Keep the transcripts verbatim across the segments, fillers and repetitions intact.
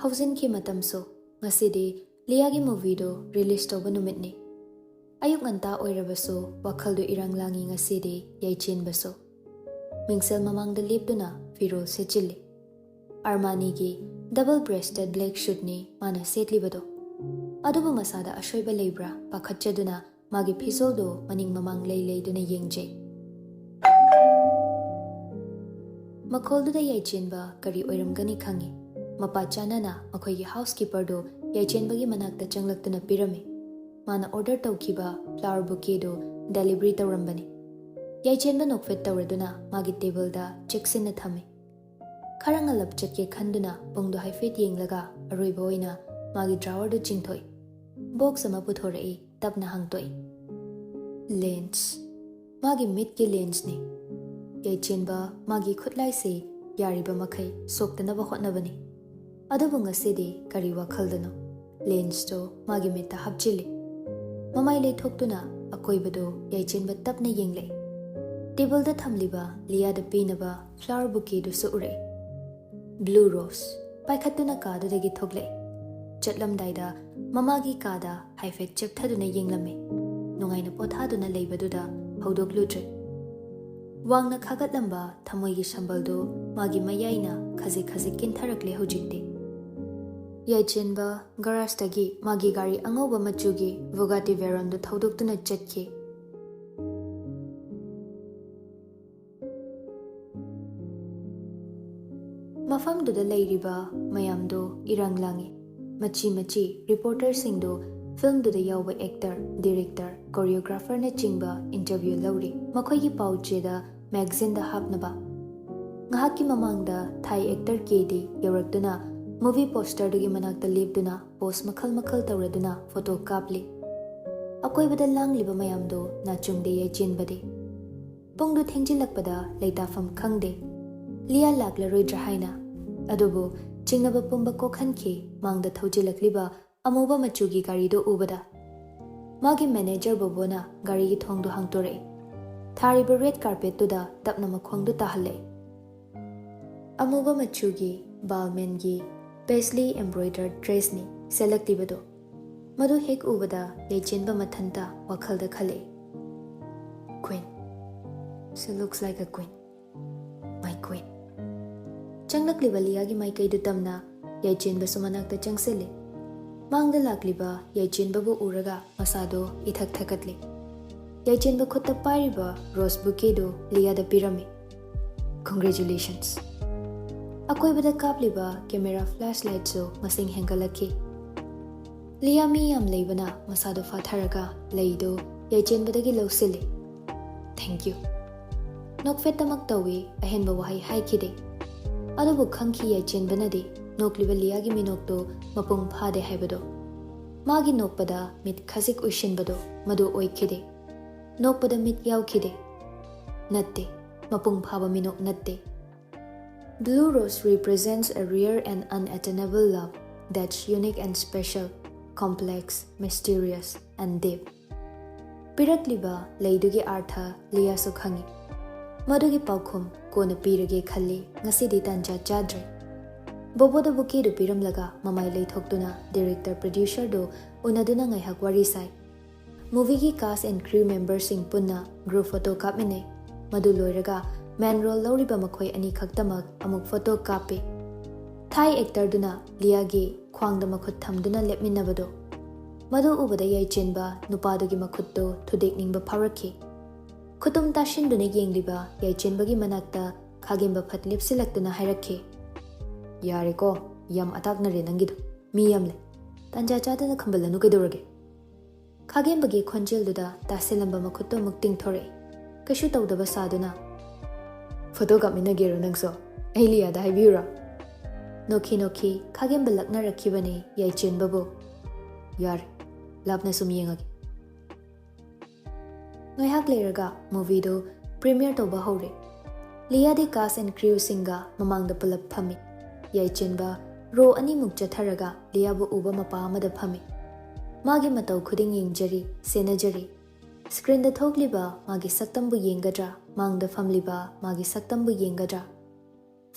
ꯍꯧꯖꯤꯟꯈꯤ ꯃꯇꯝꯁꯨ꯫ ꯉꯁꯤꯗꯤ ꯂꯤꯌꯥꯒꯤ movieꯗꯨ release ꯇꯧꯕ ꯅꯨꯃꯤꯠꯅꯤ꯫ ꯑꯌꯨꯛ ꯉꯟꯇꯥ ꯑꯣꯏꯔꯕꯁꯨ ꯋꯥꯈꯜꯗꯨ ꯏꯔꯥꯡ ꯂꯥꯡꯉꯤ ꯉꯁꯤꯗꯤ ꯌꯥꯏꯆꯦꯟꯕꯁꯨ꯫ ꯃꯤꯡꯁꯦꯜ ꯃꯃꯥꯡꯗ ꯂꯦꯞꯇꯨꯅ ꯐꯤꯔꯣꯜ ꯁꯦꯠꯆꯤꯜꯂꯤ꯫ ꯑꯔꯃꯥꯅꯤꯒꯤ double breasted black suitꯅꯤ ꯃꯥꯅ ꯁꯦꯠꯂꯤꯕꯗꯣ꯫ ꯑꯗꯨꯕꯨ ꯃꯁꯥꯗ ꯑꯁꯣꯏꯕ ꯂꯩꯕ꯭ꯔꯥ ꯄꯥꯈꯠꯆꯗꯨꯅ ꯃꯥꯒꯤ ꯐꯤꯖꯣꯜꯗꯨ ꯃꯅꯤꯡ ꯃꯃꯥꯡ ꯂꯩ ꯂꯩꯗꯨꯅ ꯌꯦꯡꯖꯩ꯫ ꯃꯈꯣꯜꯗꯨꯗ ꯌꯥꯏꯆꯦꯟꯕ ꯀꯔꯤ ꯑꯣꯏꯔꯝꯒꯅꯤ ꯈꯪꯉꯤ꯫ ꯃꯄꯥ ꯆꯥꯅꯅ ꯃꯈꯣꯏꯒꯤ housekeeperꯗꯨ ꯌꯥꯏꯆꯦꯟꯕꯒꯤ ꯃꯅꯥꯛꯇ ꯆꯪꯂꯛꯇꯨꯅ ꯄꯤꯔꯝꯃꯤ꯫ ꯃꯥꯅ order ꯇꯧꯈꯤꯕ flower bouquetꯗꯨ delivery ꯇꯧꯔꯝꯕꯅꯤ꯫ ꯌꯥꯏꯆꯦꯟꯕ ꯅꯣꯛꯐꯦꯠ ꯇꯧꯔꯗꯨꯅ ꯃꯥꯒꯤ tableꯗ ꯆꯦꯛꯁꯤꯟꯅ ꯊꯝꯃꯤ꯫ ꯈꯔ ꯉꯜꯂꯞ ꯆꯠꯀꯦ ꯈꯟꯗꯨꯅ ꯄꯨꯡꯗꯨ ꯍꯥꯏꯐꯦꯠ ꯌꯦꯡꯂꯒ ꯑꯔꯣꯏꯕ ꯑꯣꯏꯅ ꯃꯥꯒꯤ drawerꯗꯨ ꯆꯤꯡꯊꯣꯛꯏ꯫ Box ꯑꯃ ꯄꯨꯊꯣꯔꯛꯏ, ꯇꯞꯅ ꯍꯥꯡꯗꯣꯛꯏ꯫ Lens꯫ ꯃꯥꯒꯤ ꯃꯤꯠꯀꯤ lensꯅꯤ꯫ ꯌꯥꯏꯆꯦꯟꯕ ꯃꯥꯒꯤ ꯈꯨꯠꯂꯥꯏꯁꯤ ꯌꯥꯔꯤꯕ ꯃꯈꯩ ꯁꯣꯛꯇꯅꯕ ꯍꯣꯠꯅꯕꯅꯤ꯫ ꯑꯗꯨꯕꯨ ꯉꯁꯤꯗꯤ ꯀꯔꯤ ꯋꯥꯈꯜꯗꯅꯣ lensꯇꯨ ꯃꯥꯒꯤ ꯃꯤꯠꯇ ꯍꯥꯞꯆꯤꯜꯂꯤ꯫ ꯃꯃꯥꯏ ꯂꯩꯊꯣꯛꯇꯨꯅ ꯑꯀꯣꯏꯕꯗꯨ ꯌꯥꯏꯆꯦꯟꯕ ꯇꯞꯅ ꯌꯦꯡꯂꯛꯏ꯫ Tableꯗ ꯊꯝꯂꯤꯕ ꯂꯤꯌꯥꯗ ꯄꯤꯅꯕ flower bouquetꯗꯨꯁꯨ ꯎꯔꯛꯏ꯫ Blue rose꯫ ꯄꯥꯏꯈꯠꯇꯨꯅ ꯀꯥꯗꯨꯗꯒꯤ ꯊꯣꯛꯂꯛꯏ꯫ ꯆꯠꯂꯝꯗꯥꯏꯗ ꯃꯃꯥꯒꯤ ꯀꯥꯗ ꯍꯥꯏꯐꯦꯠ ꯆꯦꯞꯊꯗꯨꯅ ꯌꯦꯡꯂꯝꯃꯤ꯫ ꯅꯨꯡꯉꯥꯏꯅ ꯄꯣꯊꯥꯗꯨꯅ ꯂꯩꯕꯗꯨꯗ ꯍꯧꯗꯣꯛꯂꯨꯗ꯭ꯔꯦ꯫ ꯋꯥꯡꯅ ꯈꯥꯒꯠꯂꯝꯕ ꯊꯃꯣꯏꯒꯤ ꯁꯝꯕꯜꯗꯨ ꯃꯥꯒꯤ ꯃꯌꯥꯏꯅ ꯈꯖꯤꯛ ꯈꯖꯤꯛ ꯀꯤꯟꯊꯔꯛꯂꯦ ꯍꯧꯖꯤꯛꯇꯤ꯫ ꯌꯥꯏꯆꯦꯟꯕ garageꯇꯒꯤ ꯃꯥꯒꯤ ꯒꯥꯔꯤ ꯑꯉꯧꯕ ꯃꯆꯨꯒꯤ Bugatti Veyronꯗꯨ ꯊꯧꯗꯣꯛꯇꯨꯅ ꯆꯠꯈꯤ꯫ ꯃꯐꯝꯗꯨꯗ ꯂꯩꯔꯤꯕ ꯃꯌꯥꯝꯗꯨ ꯏꯔꯥꯡ ꯂꯥꯡꯉꯤ꯫ ꯃꯆꯤ ꯃꯆꯤ reporterꯁꯤꯡꯗꯨ filmꯗꯨꯗ ꯌꯥꯎꯕ actor, director, choreographerꯅꯆꯤꯡꯕ interview ꯂꯧꯔꯤ꯫ ꯃꯈꯣꯏꯒꯤ ꯄꯥꯎ ꯆꯦꯗ magazineꯗ ꯍꯥꯞꯅꯕ꯫ ꯉꯥꯏꯍꯥꯛꯀꯤ ꯃꯃꯥꯡꯗ Thai actor ꯀꯦꯗꯤ ꯌꯧꯔꯛꯇꯨꯅ movie posterꯗꯨꯒꯤ ꯃꯅꯥꯛꯇ ꯂꯦꯞꯇꯨꯅ pose ꯃꯈꯜ ꯃꯈꯜ ꯇꯧꯔꯗꯨꯅ photo ꯀꯥꯞꯂꯤ꯫ ꯑꯀꯣꯏꯕꯗ ꯂꯥꯡꯂꯤꯕ ꯃꯌꯥꯝꯗꯨ ꯅꯥꯆꯨꯡꯗꯦ ꯌꯥꯏꯆꯦꯟꯕꯗꯤ꯫ ꯄꯨꯡꯗꯨ ꯊꯦꯡꯖꯤꯜꯂꯛꯄꯗ ꯂꯩꯇꯥꯐꯝ ꯈꯪꯗꯦ꯫ ꯂꯤꯌꯥ ꯂꯥꯛꯂꯔꯣꯏꯗ꯭ꯔꯥ ꯍꯥꯏꯅ꯫ ꯑꯗꯨꯕꯨ ꯆꯤꯡꯅꯕ ꯄꯨꯝꯕ ꯀꯣꯛꯍꯟꯈꯤ ꯃꯥꯡꯗ ꯊꯧꯖꯤꯜꯂꯛꯂꯤꯕ ꯑꯃꯨꯕ ꯃꯆꯨꯒꯤ ꯒꯥꯔꯤꯗꯨ ꯎꯕꯗ꯫ ꯃꯥꯒꯤ manager ꯕꯣꯕꯣꯅ ꯒꯥꯔꯤꯒꯤ ꯊꯣꯡꯗꯨ ꯍꯥꯡꯇꯣꯔꯛꯏ꯫ ꯊꯥꯔꯤꯕ red carpetꯇꯨꯗ ꯇꯞꯅ ꯃꯈꯣꯡꯗꯨ ꯇꯥꯍꯜꯂꯛꯏ꯫ ꯑꯃꯨꯕ ꯃꯆꯨꯒꯤ Balmainꯒꯤ Paisley embroidered dressꯅꯤ ꯁꯦꯠꯂꯛꯂꯤꯕꯗꯣ꯫ ꯃꯗꯨ ꯍꯦꯛ ꯎꯕꯗ ꯌꯥꯏꯆꯦꯟꯕ ꯃꯊꯟꯇ ꯋꯥꯈꯜꯗ ꯈꯜꯂꯛꯏ, "Queen, she looks like a queen, my queen." ꯆꯪꯂꯛꯂꯤꯕ ꯂꯤꯌꯥꯒꯤ ꯃꯥꯏꯀꯩꯗꯨ ꯇꯝꯅ ꯌꯥꯏꯆꯦꯟꯕꯁꯨ ꯃꯅꯥꯛꯇ ꯆꯪꯁꯤꯜꯂꯤ꯫ ꯃꯥꯡꯗ ꯂꯥꯛꯂꯤꯕ ꯌꯥꯏꯆꯦꯟꯕꯕꯨ ꯎꯔꯒ ꯃꯁꯥꯗꯣ ꯏꯊꯛ ꯊꯛꯀꯠꯂꯤ꯫ ꯌꯥꯏꯆꯦꯟꯕ ꯈꯨꯠꯇ ꯄꯥꯏꯔꯤꯕ rose bouquetꯗꯨ ꯂꯤꯌꯥꯗ ꯄꯤꯔꯝꯃꯤ꯫ "Congratulations!" ꯑꯀꯣꯏꯕꯗ ꯀꯥꯞꯂꯤꯕ camera flashlightꯁꯨ ꯃꯁꯤꯡ ꯍꯦꯟꯒꯠꯂꯛꯈꯤ꯫ ꯂꯤꯌꯥ ꯃꯤ ꯌꯥꯝ ꯂꯩꯕꯅ ꯃꯁꯥꯗꯣ ꯐꯥꯊꯔꯒ ꯂꯩꯗꯨ ꯌꯥꯏꯆꯦꯟꯕꯗꯒꯤ ꯂꯧꯁꯤꯜꯂꯤ꯫ "Thank you." ꯅꯣꯛꯐꯦꯠꯇꯃꯛ ꯇꯧꯏ, ꯑꯍꯦꯟꯕ ꯋꯥꯍꯩ ꯍꯥꯏꯈꯤꯗꯦ꯫ ꯑꯗꯨꯕꯨ ꯈꯪꯈꯤ ꯌꯥꯏꯆꯦꯟꯕꯅꯗꯤ ꯅꯣꯛꯂꯤꯕ ꯂꯤꯌꯥꯒꯤ ꯃꯤꯅꯣꯛꯇꯨ ꯃꯄꯨꯡ ꯐꯥꯗꯦ ꯍꯥꯏꯕꯗꯣ꯫ ꯃꯥꯒꯤ ꯅꯣꯛꯄꯗ ꯃꯤꯠ ꯈꯖꯤꯛ ꯎꯏꯁꯤꯟꯕꯗꯣ ꯃꯗꯨ ꯑꯣꯏꯈꯤꯗꯦ꯫ ꯅꯣꯛꯄꯗ ꯃꯤꯠ ꯌꯥꯎꯈꯤꯗꯦ꯫ ꯅꯠꯇꯦ, ꯃꯄꯨꯡ ꯐꯥꯕ ꯃꯤꯅꯣꯛ ꯅꯠꯇꯦ꯫ Blue rose represents a rare and unattainable love that's unique and special, complex, mysterious, and deep. ꯄꯤꯔꯛꯂꯤꯕ ꯂꯩꯗꯨꯒꯤ ꯑꯥꯔꯊ ꯂꯤꯌꯥꯁꯨ ꯈꯪꯏ꯫ ꯃꯗꯨꯒꯤ ꯄꯥꯎꯈꯨꯝ ꯀꯣꯟꯅ ꯄꯤꯔꯒꯦ ꯈꯜꯂꯤ, ꯉꯁꯤꯗꯤ ꯇꯥꯟꯖꯥ ꯆꯥꯗ꯭ꯔꯦ꯫ ꯕꯣꯕꯣꯗ bouquetꯗꯨ ꯄꯤꯔꯝꯂꯒ ꯃꯃꯥꯏ ꯂꯩꯊꯣꯛꯇꯨꯅ director producerꯗꯨ ꯎꯅꯗꯨꯅ ꯉꯥꯏꯍꯥꯛ ꯋꯥꯔꯤ ꯁꯥꯏ꯫ Movieꯒꯤ cast and crew memberꯁꯤꯡ ꯄꯨꯟꯅ group photo ꯀꯥꯞꯃꯤꯟꯅꯩ꯫ ꯃꯗꯨ ꯂꯣꯏꯔꯒ main role ꯂꯧꯔꯤꯕ ꯃꯈꯣꯏ ꯑꯅꯤ ꯈꯛꯇꯃꯛ ꯑꯃꯨꯛ photo ꯀꯥꯞꯄꯤ꯫ Thai actorꯗꯨꯅ ꯂꯤꯌꯥꯒꯤ ꯈ꯭ꯋꯥꯡꯗ ꯃꯈꯨꯠ ꯊꯝꯗꯨꯅ ꯂꯦꯞꯃꯤꯟꯅꯕꯗꯨ꯫ ꯃꯗꯨ ꯎꯕꯗ ꯌꯥꯏꯆꯦꯟꯕ ꯅꯨꯄꯥꯗꯨꯒꯤ ꯃꯈꯨꯠꯇꯨ ꯊꯨꯗꯦꯛꯅꯤꯡꯕ ꯐꯥꯎꯔꯛꯈꯤ꯫ ꯈꯨꯇꯨꯝ ꯇꯥꯁꯤꯟꯗꯨꯅ ꯌꯦꯡꯂꯤꯕ ꯌꯥꯏꯆꯦꯟꯕꯒꯤ ꯃꯅꯥꯛꯇ ꯈꯥꯒꯦꯝꯕ ꯐꯠ ꯂꯦꯞꯁꯤꯜꯂꯛꯇꯨꯅ ꯍꯥꯏꯔꯛꯈꯤ, "ꯌꯥꯔꯦꯀꯣ, ꯌꯥꯝ ꯑꯇꯥꯛꯅꯔꯦ ꯅꯪꯒꯤꯗꯣ꯫ ꯃꯤ ꯌꯥꯝꯂꯦ꯫ ꯇꯥꯟꯖꯥ ꯆꯥꯗꯅ ꯈꯝꯕꯜꯂꯅꯨ ꯀꯩꯗꯧꯔꯒꯦ?" ꯈꯥꯒꯦꯝꯕꯒꯤ ꯈꯣꯟꯖꯦꯜꯗꯨꯗ ꯇꯥꯁꯤꯜꯂꯝꯕ ꯃꯈꯨꯠꯇꯨ ꯑꯃꯨꯛ ꯇꯤꯡꯊꯣꯔꯛꯏ꯫ ꯀꯩꯁꯨ ꯇꯧꯗꯕ ꯁꯥꯗꯨꯅ, "Photo ꯀꯥꯞꯃꯤꯟꯅꯒꯦꯔꯣ ꯅꯪꯁꯨ? ꯑꯩ ꯂꯤꯌꯥꯗ ꯍꯥꯏꯕꯤꯌꯨꯔꯣ?" ꯅꯣꯛꯈꯤ ꯅꯣꯛꯈꯤ ꯈꯥꯒꯦꯝꯕ ꯂꯛꯅꯔꯛꯈꯤꯕꯅꯤ ꯌꯥꯏꯆꯦꯟꯕꯕꯨ꯫ "ꯌꯥꯔꯦ, ꯂꯥꯞꯅ ꯁꯨꯝ ꯌꯦꯡꯉꯒꯦ꯫" ꯉꯥꯏꯍꯥꯛ ꯂꯩꯔꯒ movieꯗꯨ premiere ꯇꯧꯕ ꯍꯧꯔꯦ꯫ ꯂꯤꯌꯥꯗꯤ cast and crewꯁꯤꯡꯒ ꯃꯃꯥꯡꯗ ꯄꯨꯂꯞ ꯐꯝꯃꯤ꯫ ꯌꯥꯏꯆꯦꯟꯕ row ꯑꯅꯤꯃꯨꯛ ꯆꯠꯊꯔꯒ ꯂꯤꯌꯥꯕꯨ ꯎꯕ ꯃꯄꯥ ꯑꯃꯗ ꯐꯝꯃꯤ꯫ ꯃꯥꯒꯤ ꯃꯇꯧ ꯈꯨꯗꯤꯡ ꯌꯦꯡꯖꯔꯤ, ꯁꯦꯟꯅꯖꯔꯤ꯫ Screenꯗ ꯊꯣꯛꯂꯤꯕ ꯃꯥꯒꯤ ꯁꯛꯇꯝꯕꯨ ꯌꯦꯡꯒꯗ꯭ꯔꯥ, ꯃꯥꯡꯗ ꯐꯝꯂꯤꯕ ꯃꯥꯒꯤ ꯁꯛꯇꯝꯕꯨ ꯌꯦꯡꯒꯗ꯭ꯔꯥ?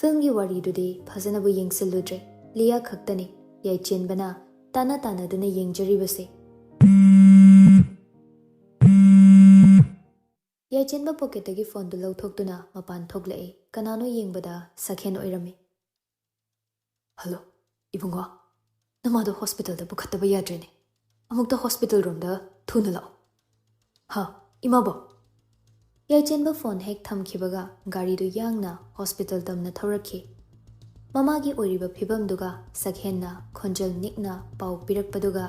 ꯐꯤꯜꯝꯒꯤ ꯋꯥꯔꯤꯗꯨꯗꯤ ꯐꯖꯅꯕꯨ ꯌꯦꯡꯁꯤꯜꯂꯨꯗ꯭ꯔꯦ꯫ ꯂꯤꯌꯥ ꯈꯛꯇꯅꯤ ꯌꯥꯏꯆꯦꯟꯕꯅ ꯇꯥꯅ ꯇꯥꯅꯗꯨꯅ ꯌꯦꯡꯖꯔꯤꯕꯁꯦ꯫ ꯌꯥꯏꯆꯦꯟꯕ ꯄꯣꯀꯦꯠꯇꯒꯤ ꯐꯣꯟꯗꯨ ꯂꯧꯊꯣꯛꯇꯨꯅ ꯃꯄꯥꯟ ꯊꯣꯛꯂꯛꯏ꯫ ꯀꯅꯥꯅꯣ ꯌꯦꯡꯕꯗ ꯁꯛꯍꯦꯟ ꯑꯣꯏꯔꯝꯃꯤ꯫ "ꯍꯜꯂꯣ, ꯏꯕꯨꯡꯉꯣ, ꯅꯃꯥꯗꯣ ꯍꯣꯁꯄꯤꯇꯥꯜꯗ ꯄꯨꯈꯠꯇꯕ ꯌꯥꯗ꯭ꯔꯦꯅꯦ꯫ ꯑꯃꯨꯛꯇ ꯍꯣꯁꯄꯤꯇꯥꯜ ꯔꯣꯝꯗ ꯊꯨꯅ ꯂꯥꯛꯑꯣ꯫" "ꯍꯥ, ꯏꯃꯥꯕꯣ?" ꯌꯥꯏꯆꯦꯟꯕ ꯐꯣꯟ ꯍꯦꯛ ꯊꯝꯈꯤꯕꯒ ꯒꯥꯔꯤꯗꯨ ꯌꯥꯡꯅ ꯍꯣꯁꯄꯤꯇꯥꯜ ꯇꯝꯅ ꯊꯧꯔꯛꯈꯤ꯫ ꯃꯃꯥꯒꯤ ꯑꯣꯏꯔꯤꯕ ꯐꯤꯕꯝꯗꯨꯒ ꯁꯛꯍꯦꯟꯅ ꯈꯣꯟꯖꯦꯜ ꯅꯤꯛꯅ ꯄꯥꯎ ꯄꯤꯔꯛꯄꯗꯨꯒ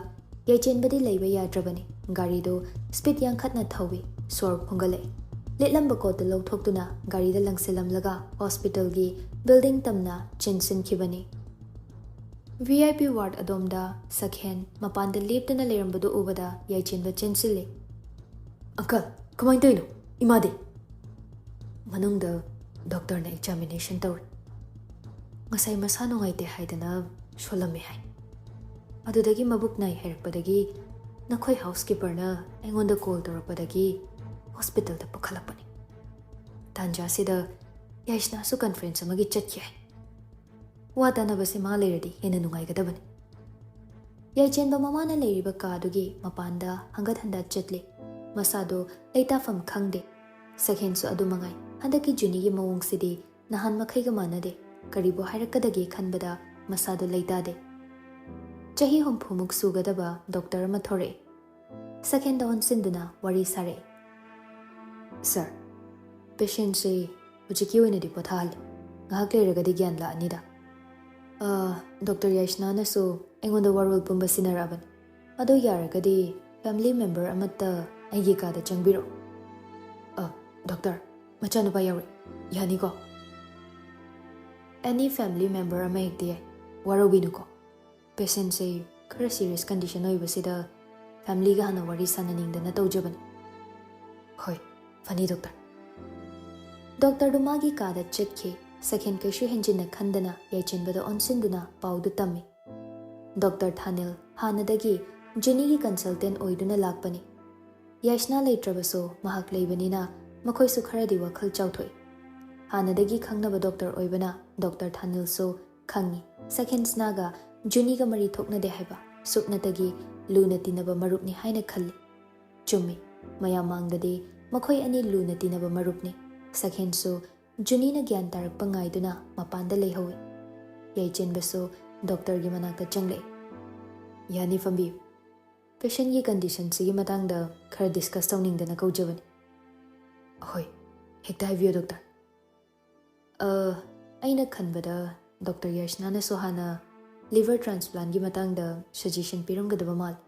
ꯌꯥꯏꯆꯦꯟꯕꯗꯤ ꯂꯩꯕ ꯌꯥꯗ꯭ꯔꯕꯅꯤ꯫ ꯒꯥꯔꯤꯗꯨ ꯁ꯭ꯄꯤꯗ ꯌꯥꯡꯈꯠꯅ ꯊꯧꯏ꯫ ꯁꯣꯔ ꯐꯨꯡꯒꯠꯂꯛꯏ꯫ ꯂꯤꯠꯂꯝꯕ ꯀꯣꯠꯇꯨ ꯂꯧꯊꯣꯛꯇꯨꯅ ꯒꯥꯔꯤꯗ ꯂꯪꯁꯤꯜꯂꯝꯂꯒ ꯍꯣꯁꯄꯤꯇꯥꯜꯒꯤ ꯕꯤꯜꯗꯤꯡ ꯇꯝꯅ ꯆꯦꯟꯁꯤꯟꯈꯤꯕꯅꯤ꯫ ꯚꯤ ꯑꯥꯏ ꯄꯤ ꯋꯥꯔꯗ ꯑꯗꯣꯝꯗ ꯁꯛꯍꯦꯟ ꯃꯄꯥꯟꯗ ꯂꯦꯞꯇꯨꯅ ꯂꯩꯔꯝꯕꯗꯨ ꯎꯕꯗ ꯌꯥꯏꯆꯦꯟꯕ ꯆꯦꯟꯁꯤꯜꯂꯤ꯫ "ꯑꯪꯀꯜ, ꯀꯃꯥꯏꯅ ꯇꯧꯔꯤꯅꯣ? ꯏꯃꯥꯗꯤ?" "ꯃꯅꯨꯡꯗ ꯗꯣꯛꯇꯔꯅ ꯑꯦꯛꯖꯥꯃꯤꯅꯦꯁꯟ ꯇꯧꯔꯤ꯫ ꯉꯁꯥꯏ ꯃꯁꯥ ꯅꯨꯡꯉꯥꯏꯇꯦ ꯍꯥꯏꯗꯅ ꯁꯣꯜꯂꯝꯃꯦ ꯍꯥꯏ꯫ ꯑꯗꯨꯗꯒꯤ ꯃꯕꯨꯛ ꯅꯥꯏ ꯍꯥꯏꯔꯛꯄꯗꯒꯤ ꯅꯈꯣꯏ ꯍꯥꯎꯁꯀꯤꯄꯔꯅ ꯑꯩꯉꯣꯟꯗ ꯀꯣꯜ ꯇꯧꯔꯛꯄꯗꯒꯤ ꯍꯣꯁꯄꯤꯇꯥꯜꯗ ꯄꯨꯈꯠꯂꯛꯄꯅꯤ꯫ ꯇꯥꯟꯖꯥꯁꯤꯗ ꯌꯥꯏꯁꯅꯥꯁꯨ ꯀꯟꯐ꯭ꯔꯦꯟꯁ ꯑꯃꯒꯤ ꯆꯠꯈꯤ ꯍꯥꯏ꯫ ꯋꯥ ꯇꯥꯅꯕꯁꯦ ꯃꯥ ꯂꯩꯔꯗꯤ ꯍꯦꯟꯅ ꯅꯨꯡꯉꯥꯏꯒꯗꯕꯅꯤ꯫" ꯌꯥꯏꯆꯦꯟꯕ ꯃꯃꯥꯅ ꯂꯩꯔꯤꯕ ꯀꯥꯗꯨꯒꯤ ꯃꯄꯥꯟꯗ ꯍꯪꯒꯠ ꯍꯟꯗ ꯆꯠꯂꯤ꯫ ꯃꯁꯥꯗꯣ ꯂꯩꯇꯥꯐꯝ ꯈꯪꯗꯦ꯫ ꯁꯛꯍꯦꯟꯁꯨ ꯑꯗꯨ ꯃꯉꯥꯏ꯫ ꯍꯟꯗꯛꯀꯤ ꯖꯨꯅꯤꯒꯤ ꯃꯑꯣꯡꯁꯤꯗꯤ ꯅꯍꯥꯟ ꯃꯈꯩꯒ ꯃꯥꯟꯅꯗꯦ꯫ ꯀꯔꯤꯕꯨ ꯍꯥꯏꯔꯛꯀꯗꯒꯦ ꯈꯟꯕꯗ ꯃꯁꯥꯗꯣ ꯂꯩꯇꯥꯗꯦ꯫ ꯆꯍꯤ ꯍꯨꯝꯐꯨꯃꯨꯛ ꯁꯨꯒꯗꯕ ꯗꯣꯛꯇꯔ ꯑꯃ ꯊꯣꯔꯛꯑꯦ꯫ ꯁꯛꯍꯦꯟꯗ ꯑꯣꯟꯁꯤꯟꯗꯨꯅ ꯋꯥꯔꯤ ꯁꯥꯔꯛꯑꯦ꯫ "ꯁꯥꯔ, ꯄꯦꯁꯦꯟꯁꯦ ꯍꯧꯖꯤꯛꯀꯤ ꯑꯣꯏꯅꯗꯤ ꯄꯣꯊꯥꯍꯜꯂꯤ꯫ ꯉꯥꯏꯍꯥꯛ ꯂꯩꯔꯒꯗꯤ ꯒ꯭ꯌꯥꯟ ꯂꯥꯛꯑꯅꯤꯗ꯫ ꯑ, ꯗꯣꯛꯇꯔ ꯌꯥꯏꯁꯅꯥꯅꯁꯨ ꯑꯩꯉꯣꯟꯗ ꯋꯥꯔꯣꯜ ꯄꯨꯝꯕ ꯁꯤꯟꯅꯔꯛꯑꯕꯅꯤ꯫ ꯑꯗꯨ ꯌꯥꯔꯒꯗꯤ ꯐꯦꯃꯤꯂꯤ ꯃꯦꯝꯕꯔ ꯑꯃꯠꯇ ꯑꯩꯒꯤ ꯀꯥꯗ ꯆꯪꯕꯤꯔꯛꯑꯣ꯫" "ꯑ, ꯗꯣꯛꯇꯔ, ꯃꯆꯥꯅꯨꯄꯥ ꯌꯥꯎꯔꯛꯑꯦ꯫ ꯌꯥꯅꯤꯀꯣ?" "ꯑꯦꯅꯤ ꯐꯦꯃꯤꯂꯤ ꯃꯦꯝꯕꯔ ꯑꯃ ꯍꯦꯛꯇ ꯌꯥꯏ꯫ ꯋꯥꯔꯧꯕꯤꯅꯨꯀꯣ꯫ ꯄꯦꯁꯦꯟꯁꯦ ꯈꯔ ꯁꯤꯔꯤꯌꯁ ꯀꯟꯗꯤꯁꯟ ꯑꯣꯏꯕꯁꯤꯗ ꯐꯦꯃꯤꯂꯤꯒ ꯍꯥꯟꯅ ꯋꯥꯔꯤ ꯁꯥꯟꯅꯅꯤꯡꯗꯅ ꯇꯧꯖꯕꯅꯤ꯫" "ꯍꯣꯏ, ꯐꯅꯤ ꯗꯣꯛꯇꯔ꯫" ꯗꯣꯛꯇꯔꯗꯨ ꯃꯥꯒꯤ ꯀꯥꯗ ꯆꯠꯈꯤ꯫ ꯁꯛꯍꯦꯟ ꯀꯩꯁꯨ ꯍꯦꯟꯖꯤꯟꯅ ꯈꯟꯗꯅ ꯌꯥꯏꯆꯦꯟꯕꯗ ꯑꯣꯟꯁꯤꯟꯗꯨꯅ ꯄꯥꯎꯗꯨ ꯇꯝꯃꯤ꯫ "ꯗꯣꯛꯇꯔ ꯊꯥꯅꯤꯜ ꯍꯥꯟꯅꯗꯒꯤ ꯖꯨꯅꯤꯒꯤ ꯀꯟꯁꯜꯇꯦꯟ ꯑꯣꯏꯗꯨꯅ ꯂꯥꯛꯄꯅꯤ꯫ ꯌꯥꯏꯁꯅꯥ ꯂꯩꯇ꯭ꯔꯕꯁꯨ ꯃꯍꯥꯛ ꯂꯩꯕꯅꯤꯅ ꯃꯈꯣꯏꯁꯨ ꯈꯔꯗꯤ ꯋꯥꯈꯜ ꯆꯥꯎꯊꯣꯛꯏ꯫ ꯍꯥꯟꯅꯗꯒꯤ ꯈꯪꯅꯕ ꯗꯣꯛꯇꯔ ꯑꯣꯏꯕꯅ ꯗꯣꯛꯇꯔ ꯊꯥꯅꯤꯜꯁꯨ ꯈꯪꯏ, ꯁꯈꯦꯟꯁꯅꯥꯒ ꯖꯨꯅꯤꯒ ꯃꯔꯤ ꯊꯣꯛꯅꯗꯦ ꯍꯥꯏꯕ꯫ ꯁꯨꯞꯅꯇꯒꯤ ꯂꯨꯅ ꯇꯤꯟꯅꯕ ꯃꯔꯨꯞꯅꯤ ꯍꯥꯏꯅ ꯈꯜꯂꯤ꯫ ꯆꯨꯝꯃꯤ, ꯃꯌꯥꯝ ꯃꯥꯡꯗꯗꯤ ꯃꯈꯣꯏ ꯑꯅꯤ ꯂꯨꯅ ꯇꯤꯟꯅꯕ ꯃꯔꯨꯞꯅꯤ꯫ ꯁꯈꯦꯟꯁꯨ ꯖꯨꯅꯤꯅ ꯒ꯭ꯌꯥꯟ ꯇꯥꯔꯛꯄ ꯉꯥꯏꯗꯨꯅ ꯃꯄꯥꯟꯗ ꯂꯩꯍꯧꯏ꯫ ꯌꯥꯏꯆꯦꯟꯕꯁꯨ ꯗꯣꯛꯇꯔꯒꯤ ꯃꯅꯥꯛꯇ ꯆꯪꯂꯛꯏ꯫ "ꯌꯥꯅꯤ, ꯐꯝꯕꯤꯌꯨ꯫ ꯄꯦꯁꯦꯟꯒꯤ ꯀꯟꯗꯤꯁꯟꯁꯤꯒꯤ ꯃꯇꯥꯡꯗ ꯈꯔ ꯗꯤꯁꯀꯁ ꯇꯧꯅꯤꯡꯗꯅ ꯀꯧꯖꯕꯅꯤ꯫" "ꯍꯣꯏ, ꯍꯦꯛꯇ ꯍꯥꯏꯕꯤꯌꯨ, ꯗꯣꯛꯇꯔ꯫" "ꯑ, ꯑꯩꯅ ꯈꯟꯕꯗ ꯗꯣꯛꯇꯔ ꯌꯥꯏꯁꯅꯥꯅꯁꯨ ꯍꯥꯟꯅ ꯂꯤꯚꯔ ꯇ꯭ꯔꯥꯟꯁꯄ꯭ꯂꯥꯟꯒꯤ ꯃꯇꯥꯡꯗ ꯁꯖꯦꯁꯟ ꯄꯤꯔꯝꯒꯗꯕ ꯃꯥꯜꯂꯤ꯫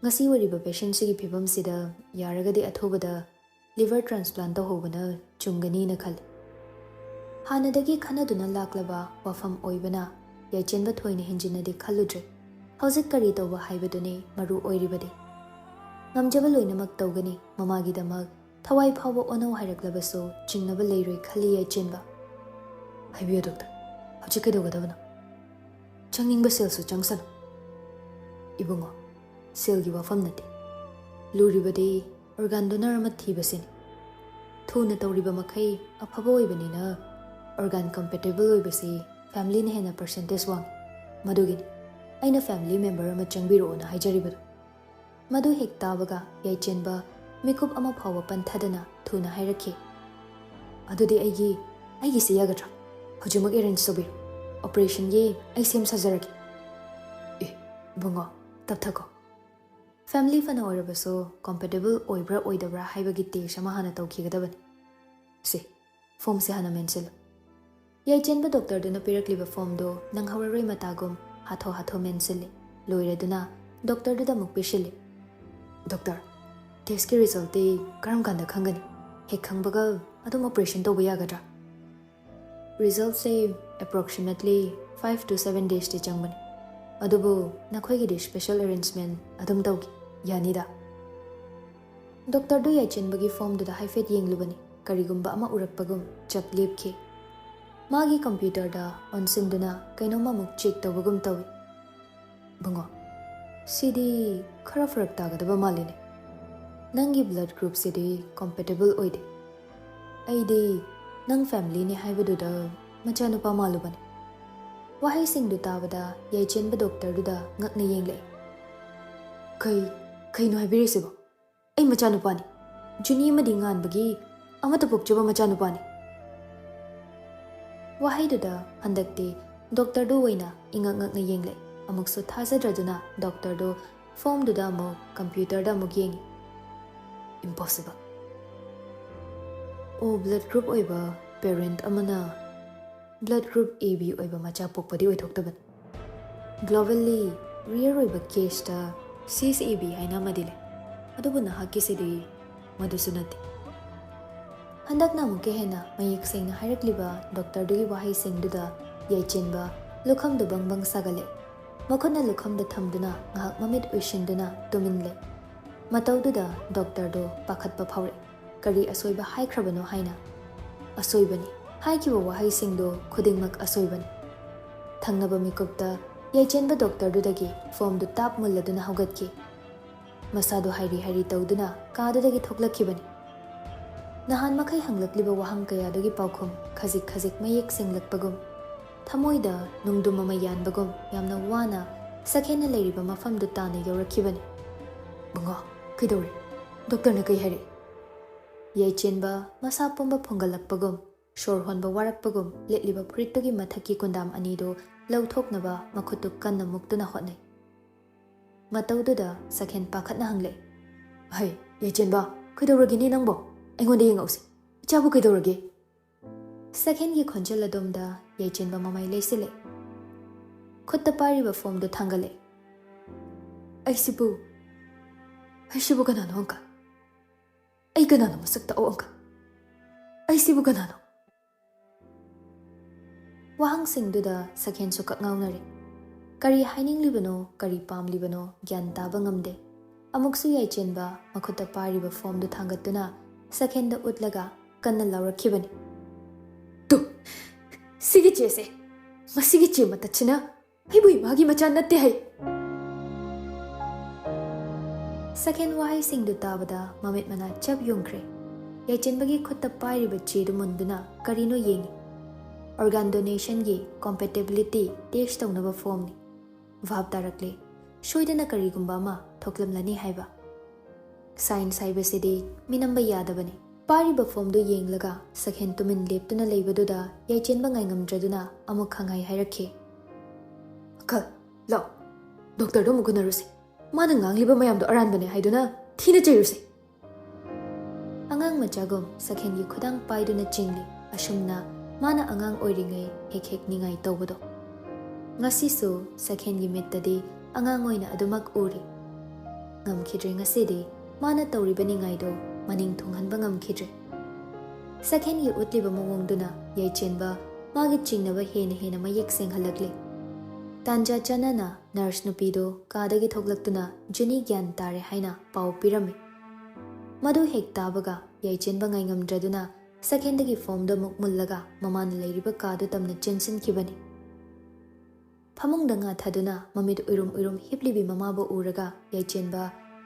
ꯉꯁꯤ ꯑꯣꯏꯔꯤꯕ ꯄꯦꯁꯦꯟꯁꯤꯒꯤ ꯐꯤꯕꯝꯁꯤꯗ ꯌꯥꯔꯒꯗꯤ ꯑꯊꯨꯕꯗ ꯂꯤꯚꯔ ꯇ꯭ꯔꯥꯟꯁꯄ꯭ꯂꯥꯟ ꯇꯧꯍꯧꯕꯅ ꯆꯨꯝꯒꯅꯤꯅ ꯈꯜꯂꯤ꯫" ꯍꯥꯟꯅꯗꯒꯤ ꯈꯟꯅꯗꯨꯅ ꯂꯥꯛꯂꯕ ꯋꯥꯐꯝ ꯑꯣꯏꯕꯅ ꯌꯥꯏꯆꯦꯟꯕ ꯊꯣꯏꯅ ꯍꯦꯟꯖꯤꯟꯅꯗꯤ ꯈꯜꯂꯨꯗ꯭ꯔꯦ꯫ ꯍꯧꯖꯤꯛ ꯀꯔꯤ ꯇꯧꯕ ꯍꯥꯏꯕꯗꯨꯅꯤ ꯃꯔꯨ ꯑꯣꯏꯔꯤꯕꯗꯤ꯫ "ꯉꯝꯖꯕ ꯂꯣꯏꯅꯃꯛ ꯇꯧꯒꯅꯤ꯫ ꯃꯃꯥꯒꯤꯗꯃꯛ ꯊꯋꯥꯏ ꯐꯥꯎꯕ ꯑꯣꯟꯅꯧ ꯍꯥꯏꯔꯛꯂꯕꯁꯨ ꯆꯤꯡꯅꯕ ꯂꯩꯔꯣꯏ ꯈꯜꯂꯤ ꯌꯥꯏꯆꯦꯟꯕ꯫" "ꯍꯥꯏꯕꯤꯌꯨ, ꯗꯣꯛꯇꯔ, ꯍꯧꯖꯤꯛ ꯀꯩꯗꯧꯒꯗꯕꯅꯣ?" "ꯆꯪꯅꯤꯡꯕ ꯁꯦꯜꯁꯨ ꯆꯪꯁꯅꯨ꯫" "ꯏꯕꯨꯡꯉꯣ, ꯁꯦꯜꯒꯤ ꯋꯥꯐꯝ ꯅꯠꯇꯦ꯫ ꯂꯨꯔꯤꯕꯗꯤ ꯑꯣꯔꯒꯥꯟ ꯗꯣꯅꯔ ꯑꯃ ꯊꯤꯕꯁꯤꯅꯤ꯫ ꯊꯨꯅ ꯇꯧꯔꯤꯕ ꯃꯈꯩ ꯑꯐꯕ ꯑꯣꯏꯕꯅꯤꯅ ꯑꯣꯔꯒꯥꯟ ꯀꯝꯄꯦꯇꯤꯕꯜ ꯑꯣꯏꯕꯁꯤ ꯐꯦꯃꯤꯂꯤꯅ ꯍꯦꯟꯅ ꯄꯔꯁꯦꯟꯇꯦꯖ ꯋꯥꯡꯏ꯫ ꯃꯗꯨꯒꯤꯅꯤ ꯑꯩꯅ ꯐꯦꯃꯤꯂꯤ ꯃꯦꯝꯕꯔ ꯑꯃ ꯆꯪꯕꯤꯔꯛꯑꯣꯅ ꯍꯥꯏꯖꯔꯤꯕꯗꯨ꯫" ꯃꯗꯨ ꯍꯦꯛ ꯇꯥꯕꯒ ꯌꯥꯏꯆꯦꯟꯕ ꯃꯤꯀꯨꯞ ꯑꯃ ꯐꯥꯎꯕ ꯄꯟꯊꯗꯅ ꯊꯨꯅ ꯍꯥꯏꯔꯛꯈꯤ꯫ "ꯑꯗꯨꯗꯤ ꯑꯩꯒꯤ, ꯑꯩꯒꯤꯁꯤ ꯌꯥꯒꯗ꯭ꯔꯥ? ꯍꯧꯖꯤꯛꯃꯛ ꯑꯦꯔꯦꯟꯖ ꯇꯧꯕꯤꯔꯣ꯫ ꯑꯣꯄꯔꯦꯁꯟꯒꯤ ꯑꯩ ꯁꯦꯝ ꯁꯥꯖꯔꯒꯦ꯫" "ꯑꯦ, ꯏꯕꯨꯡꯉꯣ, ꯇꯞꯊꯈꯣ꯫ ꯐꯦꯃꯤꯂꯤ ꯐꯅ ꯑꯣꯏꯔꯕꯁꯨ ꯀꯝꯄꯦꯇꯤꯕꯜ ꯑꯣꯏꯕ꯭ꯔꯥ ꯑꯣꯏꯗꯕ꯭ꯔꯥ ꯍꯥꯏꯕꯒꯤ ꯇꯦꯁ ꯑꯃ ꯍꯥꯟꯅ ꯇꯧꯈꯤꯒꯗꯕꯅꯤ꯫ ꯁꯦ, ꯐꯣꯝꯁꯦ ꯍꯥꯟꯅ ꯃꯦꯟꯁꯤꯜꯂꯨ꯫" ꯌꯥꯏꯆꯦꯟꯕ ꯗꯣꯛꯇꯔꯗꯨꯅ ꯄꯤꯔꯛꯂꯤꯕ ꯐꯣꯝꯗꯨ ꯅꯪꯍꯧꯔꯔꯣꯏ ꯃꯇꯥꯒꯨꯝ ꯍꯥꯊꯨ ꯍꯥꯊꯨ ꯃꯦꯟꯁꯤꯜꯂꯤ꯫ ꯂꯣꯏꯔꯗꯨꯅ ꯗꯣꯛꯇꯔꯗꯨꯗ ꯑꯃꯨꯛ ꯄꯤꯁꯤꯜꯂꯤ꯫ "ꯗꯣꯛꯇꯔ, ꯇꯦꯁꯀꯤ ꯔꯤꯖꯜꯇꯤ ꯀꯔꯝ ꯀꯥꯟꯗ ꯈꯪꯒꯅꯤ? ꯍꯦꯛ ꯈꯪꯕꯒ ꯑꯗꯨꯝ ꯑꯣꯄꯔꯦꯁꯟ ꯇꯧꯕ ꯌꯥꯒꯗ꯭ꯔꯥ?" "ꯔꯤꯖꯜꯁꯦ ꯑꯦꯄ꯭ꯔꯣꯛꯁꯤꯃꯦꯠꯂꯤ ꯐꯥꯏꯚ ꯇꯨ ꯁꯚꯦꯟ ꯗꯦꯖꯇꯤ ꯆꯪꯕꯅꯤ꯫ ꯑꯗꯨꯕꯨ ꯅꯈꯣꯏꯒꯤꯗꯤ ꯁ꯭ꯄꯦꯁꯦꯜ ꯑꯦꯔꯦꯟꯖꯃꯦꯟ ꯑꯗꯨꯝ ꯇꯧꯒꯦ꯫ ꯌꯥꯅꯤꯗ?" ꯗꯣꯛꯇꯔꯗꯨ ꯌꯥꯏꯆꯦꯟꯕꯒꯤ ꯐꯣꯝꯗꯨꯗ ꯍꯥꯏꯐꯦꯠ ꯌꯦꯡꯂꯨꯕꯅꯤ꯫ ꯀꯔꯤꯒꯨꯝꯕ ꯑꯃ ꯎꯔꯛꯄꯒꯨꯝ ꯆꯞ ꯂꯦꯞꯈꯤ꯫ ꯃꯥꯒꯤ ꯀꯝꯄ꯭ꯌꯨꯇꯔꯗ ꯑꯣꯟꯁꯤꯟꯗꯨꯅ ꯀꯩꯅꯣꯝ ꯑꯃꯨꯛ ꯆꯦꯛ ꯇꯧꯕꯒꯨꯝ ꯇꯧꯏ꯫ "ꯕꯨꯡꯉꯣ, ꯁꯤꯗꯤ ꯈꯔ ꯐꯔꯛ ꯇꯥꯒꯗꯕ ꯃꯥꯜꯂꯤꯅꯦ꯫ ꯅꯪꯒꯤ ꯕ꯭ꯂꯗ ꯒ꯭ꯔꯨꯞꯁꯤꯗꯤ ꯀꯝꯄꯦꯇꯤꯕꯜ ꯑꯣꯏꯗꯦ꯫ ꯑꯩꯗꯤ "ꯅꯪ familyꯅꯦ ꯍꯥꯏꯕꯗꯨꯗ ꯃꯆꯥꯅꯨꯄꯥ ꯃꯥꯜꯂꯨꯕꯅꯤ"꯫ ꯋꯥꯍꯩꯁꯤꯡꯗꯨ ꯇꯥꯕꯗ ꯌꯥꯏꯆꯦꯟꯕ ꯗꯣꯛꯇꯔꯗꯨꯗ ꯉꯛꯅ ꯌꯦꯡꯂꯛꯏ꯫ "ꯀꯩ, ꯀꯩꯅꯣ ꯍꯥꯏꯕꯤꯔꯤꯁꯤꯕꯣ? ꯑꯩ ꯃꯆꯥꯅꯨꯄꯥꯅꯤ꯫ ꯖꯨꯅꯤ ꯑꯃꯗꯤ ꯉꯥꯟꯕꯒꯤ ꯑꯃꯠꯇ ꯄꯣꯛꯆꯕ ꯃꯆꯥꯅꯨꯄꯥꯅꯤ"꯫ ꯋꯥꯍꯩꯗꯨꯗ ꯍꯟꯗꯛꯇꯤ ꯗꯣꯛꯇꯔꯗꯨ ꯑꯣꯏꯅ ꯏꯉꯛ ꯉꯛꯅ ꯌꯦꯡꯂꯛꯏ꯫ ꯑꯃꯨꯛꯁꯨ ꯊꯥꯖꯗ꯭ꯔꯗꯨꯅ ꯗꯣꯛꯇꯔꯗꯨ formꯗꯨꯗ ꯑꯃꯨꯛ computerꯗ ꯑꯃꯨꯛ ꯌꯦꯡꯉꯤ꯫ "Impossible꯫ ꯑꯣ blood group ꯑꯣꯏꯕ parent ꯑꯃꯅ blood group AB ꯑꯣꯏꯕ ꯃꯆꯥ ꯄꯣꯛꯄꯗꯤ ꯑꯣꯏꯊꯣꯛꯇꯕꯅꯤ꯫ Globally rare ꯑꯣꯏꯕ caseꯇ CSAB ꯍꯥꯏꯅ ꯑꯃꯗꯤ ꯂꯩ꯫ ꯑꯗꯨꯕꯨ ꯅꯍꯥꯛꯀꯤꯁꯤꯗꯤ ꯃꯗꯨꯁꯨ ꯅꯠꯇꯦ"꯫ ꯍꯟꯗꯛꯅ ꯑꯃꯨꯛꯀ ꯍꯦꯟꯅ ꯃꯌꯦꯛ ꯁꯦꯡꯅ ꯍꯥꯏꯔꯛꯂꯤꯕ ꯗꯣꯛꯇꯔꯗꯨꯒꯤ ꯋꯥꯍꯩꯁꯤꯡꯗꯨꯗ ꯌꯥꯏꯆꯦꯟꯕ ꯂꯨꯈꯝꯗꯨ ꯕꯪ ꯕꯪ ꯁꯥꯒꯠꯂꯦ꯫ ꯃꯈꯨꯠꯅ ꯂꯨꯈꯝꯗ ꯊꯝꯗꯨꯅ ꯉꯥꯏꯍꯥꯛ ꯃꯃꯤꯠ ꯎꯏꯁꯤꯟꯗꯨꯅ ꯇꯨꯃꯤꯟ ꯂꯩ꯫ ꯃꯇꯧꯗꯨꯗ ꯗꯣꯛꯇꯔꯗꯨ ꯄꯥꯈꯠꯄ ꯐꯥꯎꯔꯛꯏ꯫ ꯀꯔꯤ ꯑꯁꯣꯏꯕ ꯍꯥꯏꯈ꯭ꯔꯕꯅꯣ ꯍꯥꯏꯅ꯫ "ꯑꯁꯣꯏꯕꯅꯤ꯫ ꯍꯥꯏꯈꯤꯕ ꯋꯥꯍꯩꯁꯤꯡꯗꯨ ꯈꯨꯗꯤꯡꯃꯛ ꯑꯁꯣꯏꯕꯅꯤ"꯫ ꯊꯪꯅꯕ ꯃꯤꯀꯨꯞꯇ ꯌꯥꯏꯆꯦꯟꯕ ꯗꯣꯛꯇꯔꯗꯨꯗꯒꯤ formꯗꯨ ꯇꯥꯞ ꯃꯨꯜꯂꯗꯨꯅ ꯍꯧꯒꯠꯈꯤ꯫ ꯃꯁꯥꯗꯨ ꯍꯥꯏꯔꯤ ꯍꯥꯏꯔꯤ ꯇꯧꯗꯨꯅ ꯀꯥꯗꯨꯗꯒꯤ ꯊꯣꯛꯂꯛꯈꯤꯕꯅꯤ꯫ ꯅꯍꯥꯟ ꯃꯈꯩ ꯍꯪꯂꯛꯂꯤꯕ ꯋꯥꯍꯪ ꯀꯌꯥꯗꯨꯒꯤ ꯄꯥꯎꯈꯨꯝ ꯈꯖꯤꯛ ꯈꯖꯤꯛ ꯃꯌꯦꯛ ꯁꯦꯡꯂꯛꯄꯒꯨꯝ, ꯊꯃꯣꯏꯗ ꯅꯨꯡꯗꯨꯝ ꯑꯃ ꯌꯥꯟꯕꯒꯨꯝ ꯌꯥꯝꯅ ꯋꯥꯅ ꯁꯛꯍꯦꯟꯅ ꯂꯩꯔꯤꯕ ꯃꯐꯝꯗꯨ ꯇꯥꯅ ꯌꯧꯔꯛꯈꯤꯕꯅꯤ꯫ "ꯕꯨꯡꯉꯣ, ꯀꯩꯗꯧꯔꯦ? ꯗꯣꯛꯇꯔꯅ ꯀꯩ ꯍꯥꯏꯔꯛꯏ?" ꯌꯥꯏꯆꯦꯟꯕ ꯃꯁꯥ ꯄꯨꯝꯕ ꯐꯨꯡꯒꯠꯂꯛꯄꯒꯨꯝ, ꯁꯣꯔ ꯍꯣꯟꯕ ꯋꯥꯔꯛꯄꯒꯨꯝ ꯂꯤꯠꯂꯤꯕ ꯐꯨꯔꯤꯠꯇꯨꯒꯤ ꯃꯊꯛꯀꯤ ꯀꯨꯟꯗꯥꯝ ꯑꯅꯤꯗꯨ ꯂꯧꯊꯣꯛꯅꯕ ꯃꯈꯨꯠꯇꯨ ꯀꯟꯅ ꯃꯨꯛꯇꯨꯅ ꯍꯣꯠꯅꯩ꯫ ꯃꯇꯧꯗꯨꯗ ꯁꯛꯍꯦꯟ ꯄꯥꯈꯠꯅ ꯍꯪꯂꯛꯏ꯫ "ꯍꯩ, ꯌꯥꯏꯆꯦꯟꯕ, ꯀꯩꯗꯧꯔꯒꯦꯅꯦ ꯅꯪꯕꯣ? ꯑꯩꯉꯣꯟꯗ ꯌꯦꯡꯉꯛꯎꯁꯦ꯫ ꯏꯆꯥꯕꯨ ꯀꯩꯗꯧꯔꯒꯦ?" ꯁꯛꯍꯦꯟꯒꯤ ꯈꯣꯟꯖꯦꯜ ꯑꯗꯣꯝꯗ ꯌꯥꯏꯆꯦꯟꯕ ꯃꯃꯥꯏ ꯂꯩꯁꯤꯜꯂꯦ꯫ ꯈꯨꯠꯇ ꯄꯥꯏꯔꯤꯕ formꯗꯨ ꯊꯥꯡꯒꯠꯂꯦ꯫ "ꯑꯩꯁꯤꯕꯨ, ꯑꯩꯁꯤꯕꯨ ꯀꯅꯥꯅꯣ uncle? ꯑꯩ ꯀꯅꯥꯅꯣ ꯃꯁꯛ ꯇꯥꯛꯑꯣ uncle? ꯑꯩꯁꯤꯕꯨ ꯀꯅꯥꯅꯣ?" ꯋꯥꯍꯪꯁꯤꯡꯗꯨꯗ ꯁꯛꯍꯦꯟꯁꯨ ꯀꯛ ꯉꯥꯎꯅꯔꯦ꯫ ꯀꯔꯤ ꯍꯥꯏꯅꯤꯡꯂꯤꯕꯅꯣ, ꯀꯔꯤ ꯄꯥꯝꯂꯤꯕꯅꯣ ꯒ꯭ꯌꯥꯟ ꯇꯥꯕ ꯉꯝꯗꯦ꯫ ꯑꯃꯨꯛꯁꯨ ꯌꯥꯏꯆꯦꯟꯕ ꯃꯈꯨꯠꯇ ꯄꯥꯏꯔꯤꯕ formꯗꯨ ꯊꯥꯡꯒꯠꯇꯨꯅ ꯁꯛꯍꯦꯟꯗ ꯎꯠꯂꯒ ꯀꯟꯅ ꯂꯥꯎꯔꯛꯈꯤꯕꯅꯤ꯫ "ꯇꯨ, ꯁꯤꯒꯤ ꯆꯦꯁꯦ, ꯃꯁꯤꯒꯤ ꯆꯦ ꯃꯇꯠꯁꯤꯅ ꯑꯩꯕꯨ ꯏꯃꯥꯒꯤ ꯃꯆꯥ ꯅꯠꯇꯦ ꯍꯥꯏ"꯫ ꯁꯛꯍꯦꯟ ꯋꯥꯍꯩꯁꯤꯡꯗꯨ ꯇꯥꯕꯗ ꯃꯃꯤꯠ ꯃꯅꯥ ꯆꯞ ꯌꯨꯡꯈ꯭ꯔꯦ꯫ ꯌꯥꯏꯆꯦꯟꯕꯒꯤ ꯈꯨꯠꯇ ꯄꯥꯏꯔꯤꯕ ꯆꯦꯗꯨ ꯃꯨꯟꯗꯨꯅ ꯀꯔꯤꯅꯣ ꯌꯦꯡꯏ꯫ ꯑꯣꯔꯒꯥꯟ ꯗꯣꯅꯦꯁꯟꯒꯤ ꯀꯣꯝꯄꯦꯇꯤꯕꯤꯂꯤꯇꯤ ꯇꯦꯁ ꯇꯧꯅꯕ ꯐꯣꯝꯅꯤ꯫ ꯚꯥꯞ ꯇꯥꯔꯛꯂꯦ꯫ ꯁꯣꯏꯗꯅ ꯀꯔꯤꯒꯨꯝꯕ ꯑꯃ ꯊꯣꯛꯂꯝꯂꯅꯤ ꯍꯥꯏꯕ꯫ ꯁꯥꯏꯟꯁ ꯍꯥꯏꯕꯁꯤꯗꯤ ꯃꯤꯅꯝꯕ ꯌꯥꯗꯕꯅꯤ꯫ ꯄꯥꯏꯔꯤꯕ ꯐꯣꯝꯗꯨ ꯌꯦꯡꯂꯒ ꯁꯛꯍꯦꯟ ꯇꯨꯃꯤꯟ ꯂꯦꯞꯇꯨꯅ ꯂꯩꯕꯗꯨꯗ ꯌꯥꯏꯆꯦꯟꯕ ꯉꯥꯏꯉꯝꯗ꯭ꯔꯗꯨꯅ ꯑꯃꯨꯛ ꯈꯪꯍꯥꯏ ꯍꯥꯏꯔꯛꯈꯤ꯫ "ꯑꯪꯀꯜ, ꯂꯥꯛꯑꯣ, ꯗꯣꯛꯇꯔꯗꯣ ꯑꯃꯨꯛ ꯎꯅꯔꯨꯁꯦ꯫ ꯃꯥꯅ ꯉꯥꯡꯂꯤꯕ ꯃꯌꯥꯝꯗꯣ ꯑꯔꯥꯟꯕꯅꯦ ꯍꯥꯏꯗꯨꯅ ꯊꯤꯅ ꯆꯩꯔꯨꯁꯦ꯫" ꯑꯉꯥꯡ ꯃꯆꯥꯒꯨꯝ ꯁꯛꯍꯦꯟꯒꯤ ꯈꯨꯗꯥꯡ ꯄꯥꯏꯗꯨꯅ ꯆꯤꯡꯂꯤ꯫ ꯑꯁꯨꯝꯅ ꯃꯥꯅ ꯑꯉꯥꯡ ꯑꯣꯏꯔꯤꯉꯩ ꯍꯦꯛ ꯍꯦꯛ ꯅꯤꯡꯉꯥꯏ ꯇꯧꯕꯗꯣ꯫ ꯉꯁꯤꯁꯨ ꯁꯛꯍꯦꯟꯒꯤ ꯃꯤꯠꯇꯗꯤ ꯑꯉꯥꯡ ꯑꯣꯏꯅ ꯑꯗꯨꯃꯛ ꯎꯔꯤ꯫ ꯉꯝꯈꯤꯗ꯭ꯔꯦ ꯉꯁꯤꯗꯤ꯫ ꯃꯥꯅ ꯇꯧꯔꯤꯕ ꯅꯤꯡꯉꯥꯏꯗꯣ ꯃꯅꯤꯡ ꯊꯨꯡꯍꯟꯕ ꯉꯝꯈꯤꯗ꯭ꯔꯦ꯫ ꯁꯛꯍꯦꯟꯒꯤ ꯎꯠꯂꯤꯕ ꯃꯑꯣꯡꯗꯨꯅ ꯌꯥꯏꯆꯦꯟꯕ ꯃꯥꯒꯤ ꯆꯤꯡꯅꯕ ꯍꯦꯟꯅ ꯍꯦꯟꯅ ꯃꯌꯦꯛ ꯁꯦꯡꯍꯜꯂꯛꯂꯤ꯫ ꯇꯥꯟꯖꯥ ꯆꯥꯅꯅ ꯅꯔꯁ ꯅꯨꯄꯤꯗꯨ ꯀꯥꯗꯒꯤ ꯊꯣꯛꯂꯛꯇꯨꯅ ꯖꯨꯅꯤ ꯒ꯭ꯌꯥꯟ ꯇꯥꯔꯦ ꯍꯥꯏꯅ ꯄꯥꯎ ꯄꯤꯔꯝꯃꯤ꯫ ꯃꯗꯨ ꯍꯦꯛ ꯇꯥꯕꯒ ꯌꯥꯏꯆꯦꯟꯕ ꯉꯥꯏꯉꯝꯗ꯭ꯔꯗꯨꯅ ꯁꯛꯍꯦꯟꯗꯒꯤ ꯐꯣꯝꯗꯨ ꯑꯃꯨꯛ ꯃꯨꯜꯂꯒ ꯃꯃꯥꯅ ꯂꯩꯔꯤꯕ ꯀꯥꯗꯨ ꯇꯝꯅ ꯆꯦꯟꯁꯤꯟꯈꯤꯕꯅꯤ꯫ ꯐꯃꯨꯡꯗ ꯉꯥꯊꯗꯨꯅ ꯃꯃꯤꯠ ꯎꯏꯔꯨꯝ ꯎꯏꯔꯨꯝ ꯍꯤꯞꯂꯤꯕꯤ ꯃꯃꯥꯕꯨ ꯎꯔꯒ ꯌꯥꯏꯆꯦꯟꯕ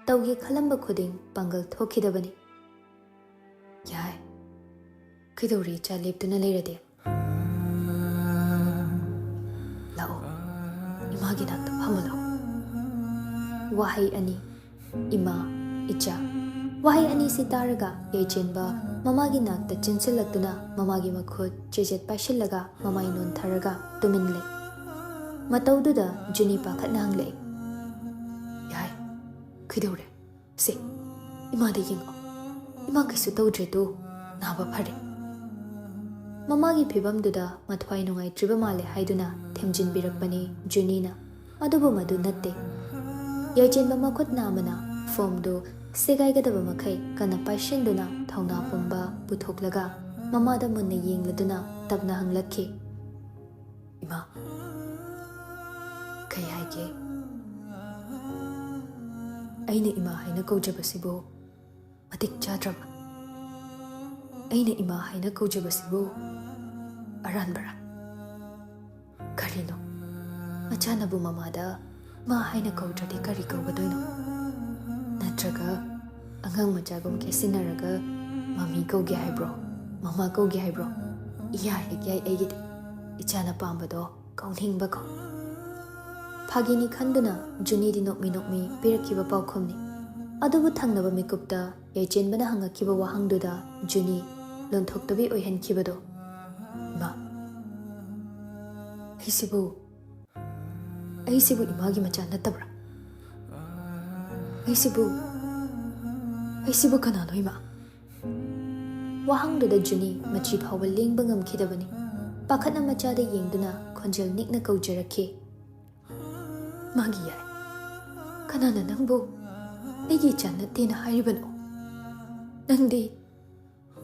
ꯇꯧꯒꯦ ꯈꯜꯂꯝꯕ ꯈꯨꯗꯤꯡ ꯄꯥꯡꯒꯜ ꯊꯣꯛꯈꯤꯗꯕꯅꯤ꯫ "ꯌꯥꯏ, ꯀꯩꯗꯧꯔꯦ ꯏꯆꯥ ꯂꯦꯞꯇꯨꯅ ꯂꯩꯔꯗꯤ? ꯂꯥꯛꯑꯣ, ꯏꯃꯥꯒꯤ ꯅꯥꯛꯇ ꯐꯝꯃꯨ ꯂꯥꯛꯑꯣ꯫" ꯋꯥꯍꯩ ꯑꯅꯤ, ꯏꯃꯥ, ꯏꯆꯥ꯫ ꯋꯥꯍꯩ ꯑꯅꯤꯁꯤ ꯇꯥꯔꯒ ꯌꯥꯏꯆꯦꯟꯕ ꯃꯃꯥꯒꯤ ꯅꯥꯛꯇ ꯆꯦꯟꯁꯤꯜꯂꯛꯇꯨꯅ ꯃꯃꯥꯒꯤ ꯃꯈꯨꯠ ꯆꯦꯖꯦꯠ ꯄꯥꯏꯁꯤꯜꯂꯒ ꯃꯃꯥꯏ ꯅꯣꯟꯊꯔꯒ ꯇꯨꯃꯤꯟ ꯂꯩ꯫ ꯃꯇꯧꯗꯨꯗ ꯖꯨꯅꯤ ꯄꯥꯈꯠꯅ ꯍꯪꯂꯛꯏ, "ꯌꯥꯏ, ꯀꯩꯗꯧꯔꯦ? ꯁꯦ, ꯏꯃꯥꯗ ꯌꯦꯡꯉꯣ꯫ ꯏꯃꯥ ꯀꯩꯁꯨ ꯇꯧꯗ꯭ꯔꯦꯗꯣ, ꯅꯥꯕ ꯐꯔꯦ꯫" ꯃꯃꯥꯒꯤ ꯐꯤꯕꯝꯗꯨꯗ ꯃꯊ꯭ꯋꯥꯏ ꯅꯨꯡꯉꯥꯏꯇ꯭ꯔꯤꯕ ꯃꯥꯜꯂꯦ ꯍꯥꯏꯗꯨꯅ ꯊꯦꯝꯖꯤꯟꯕꯤꯔꯛꯄꯅꯤ ꯖꯨꯅꯤꯅ꯫ ꯑꯗꯨꯕꯨ ꯃꯗꯨ ꯅꯠꯇꯦ꯫ ꯌꯥꯏꯆꯦꯟꯕ ꯃꯈꯨꯠ ꯅꯥꯝꯃꯅ ꯐꯣꯝꯗꯨ ꯁꯦꯒꯥꯏꯒꯗꯕ ꯃꯈꯩ ꯀꯟꯅ ꯄꯥꯏꯁꯤꯟꯗꯨꯅ ꯊꯧꯅꯥ ꯄꯨꯝꯕ ꯄꯨꯊꯣꯛꯂꯒ ꯃꯃꯥꯗ ꯃꯨꯟꯅ ꯌꯦꯡꯂꯗꯨꯅ ꯇꯞꯅ ꯍꯪꯂꯛꯈꯤ, "ꯏꯃꯥ, ꯀꯩ ꯍꯥꯏꯒꯦ? ꯑꯩꯅ ꯏꯃꯥ ꯍꯥꯏꯅ ꯀꯧꯖꯕꯁꯤꯕꯨ ꯃꯇꯤꯛ ꯆꯥꯗ꯭ꯔꯕ? ꯑꯩꯅ ꯏꯃꯥ ꯍꯥꯏꯅ ꯀꯧꯖꯕꯁꯤꯕꯨ ꯑꯔꯥꯟꯕꯔꯥ? ꯀꯔꯤꯅꯣ? ꯃꯆꯥꯅꯕꯨ ꯃꯃꯥꯗ ꯏꯃꯥ ꯍꯥꯏꯅ ꯀꯧꯗ꯭ꯔꯗꯤ ꯀꯔꯤ ꯀꯧꯒꯗꯣꯏꯅꯣ? ꯅꯠꯇ꯭ꯔꯒ ꯑꯉꯥꯡ ꯃꯆꯥꯒꯨꯝ ꯀꯦꯁꯤꯟꯅꯔꯒ "ꯃꯃꯤ ꯀꯧꯒꯦ ꯍꯥꯏꯕ꯭ꯔꯣ? ꯃꯃꯥ ꯀꯧꯒꯦ ꯍꯥꯏꯕ꯭ꯔꯣ? ꯏꯌꯥ ꯍꯦꯛ ꯌꯥꯏ ꯑꯩꯒꯤꯗꯤ꯫ ꯏꯆꯥꯅ ꯄꯥꯝꯕꯗꯣ ꯀꯧꯅꯤꯡꯕ ꯀꯧ꯫" ꯐꯥꯒꯤꯅꯤ ꯈꯟꯗꯨꯅ ꯖꯨꯅꯤꯗꯤ ꯅꯣꯛꯃꯤ ꯅꯣꯛꯃꯤ ꯄꯤꯔꯛꯈꯤꯕ ꯄꯥꯎꯈꯨꯝꯅꯤ꯫ ꯑꯗꯨꯕꯨ ꯊꯪꯅꯕ ꯃꯤꯀꯨꯞꯇ ꯌꯥꯏꯆꯦꯟꯕꯅ ꯍꯪꯉꯛꯈꯤꯕ ꯋꯥꯍꯪꯗꯨꯗ ꯖꯨꯅꯤ ꯂꯣꯟꯊꯣꯛꯇꯕꯤ ꯑꯣꯏꯍꯟꯈꯤꯕꯗꯣ꯫ "ꯏꯃꯥ, ꯑꯩꯁꯤꯕꯨ, ꯑꯩꯁꯤꯕꯨ ꯏꯃꯥꯒꯤ ꯃꯆꯥ ꯅꯠꯇꯕ꯭ꯔꯥ? ꯑꯩꯁꯤꯕꯨ, ꯑꯩꯁꯤꯕꯨ ꯀꯅꯥꯅꯣ ꯏꯃꯥ?" ꯋꯥꯍꯪꯗꯨꯗ ꯖꯨꯅꯤ ꯃꯆꯤ ꯐꯥꯎꯕ ꯂꯦꯡꯕ ꯉꯝꯈꯤꯗꯕꯅꯤ꯫ ꯄꯥꯈꯠꯅ ꯃꯆꯥꯗ ꯌꯦꯡꯗꯨꯅ ꯈꯣꯟꯖꯦꯜ ꯅꯤꯛꯅ ꯀꯧꯖꯔꯛꯈꯤ꯫ "ꯃꯥꯒꯤ ꯌꯥꯏ꯫ ꯀꯅꯥꯅ ꯅꯪꯕꯨ ꯑꯩꯒꯤ ꯏꯆꯥ ꯅꯠꯇꯦꯅ ꯍꯥꯏꯔꯤꯕꯅꯣ? ꯅꯪꯗꯤ,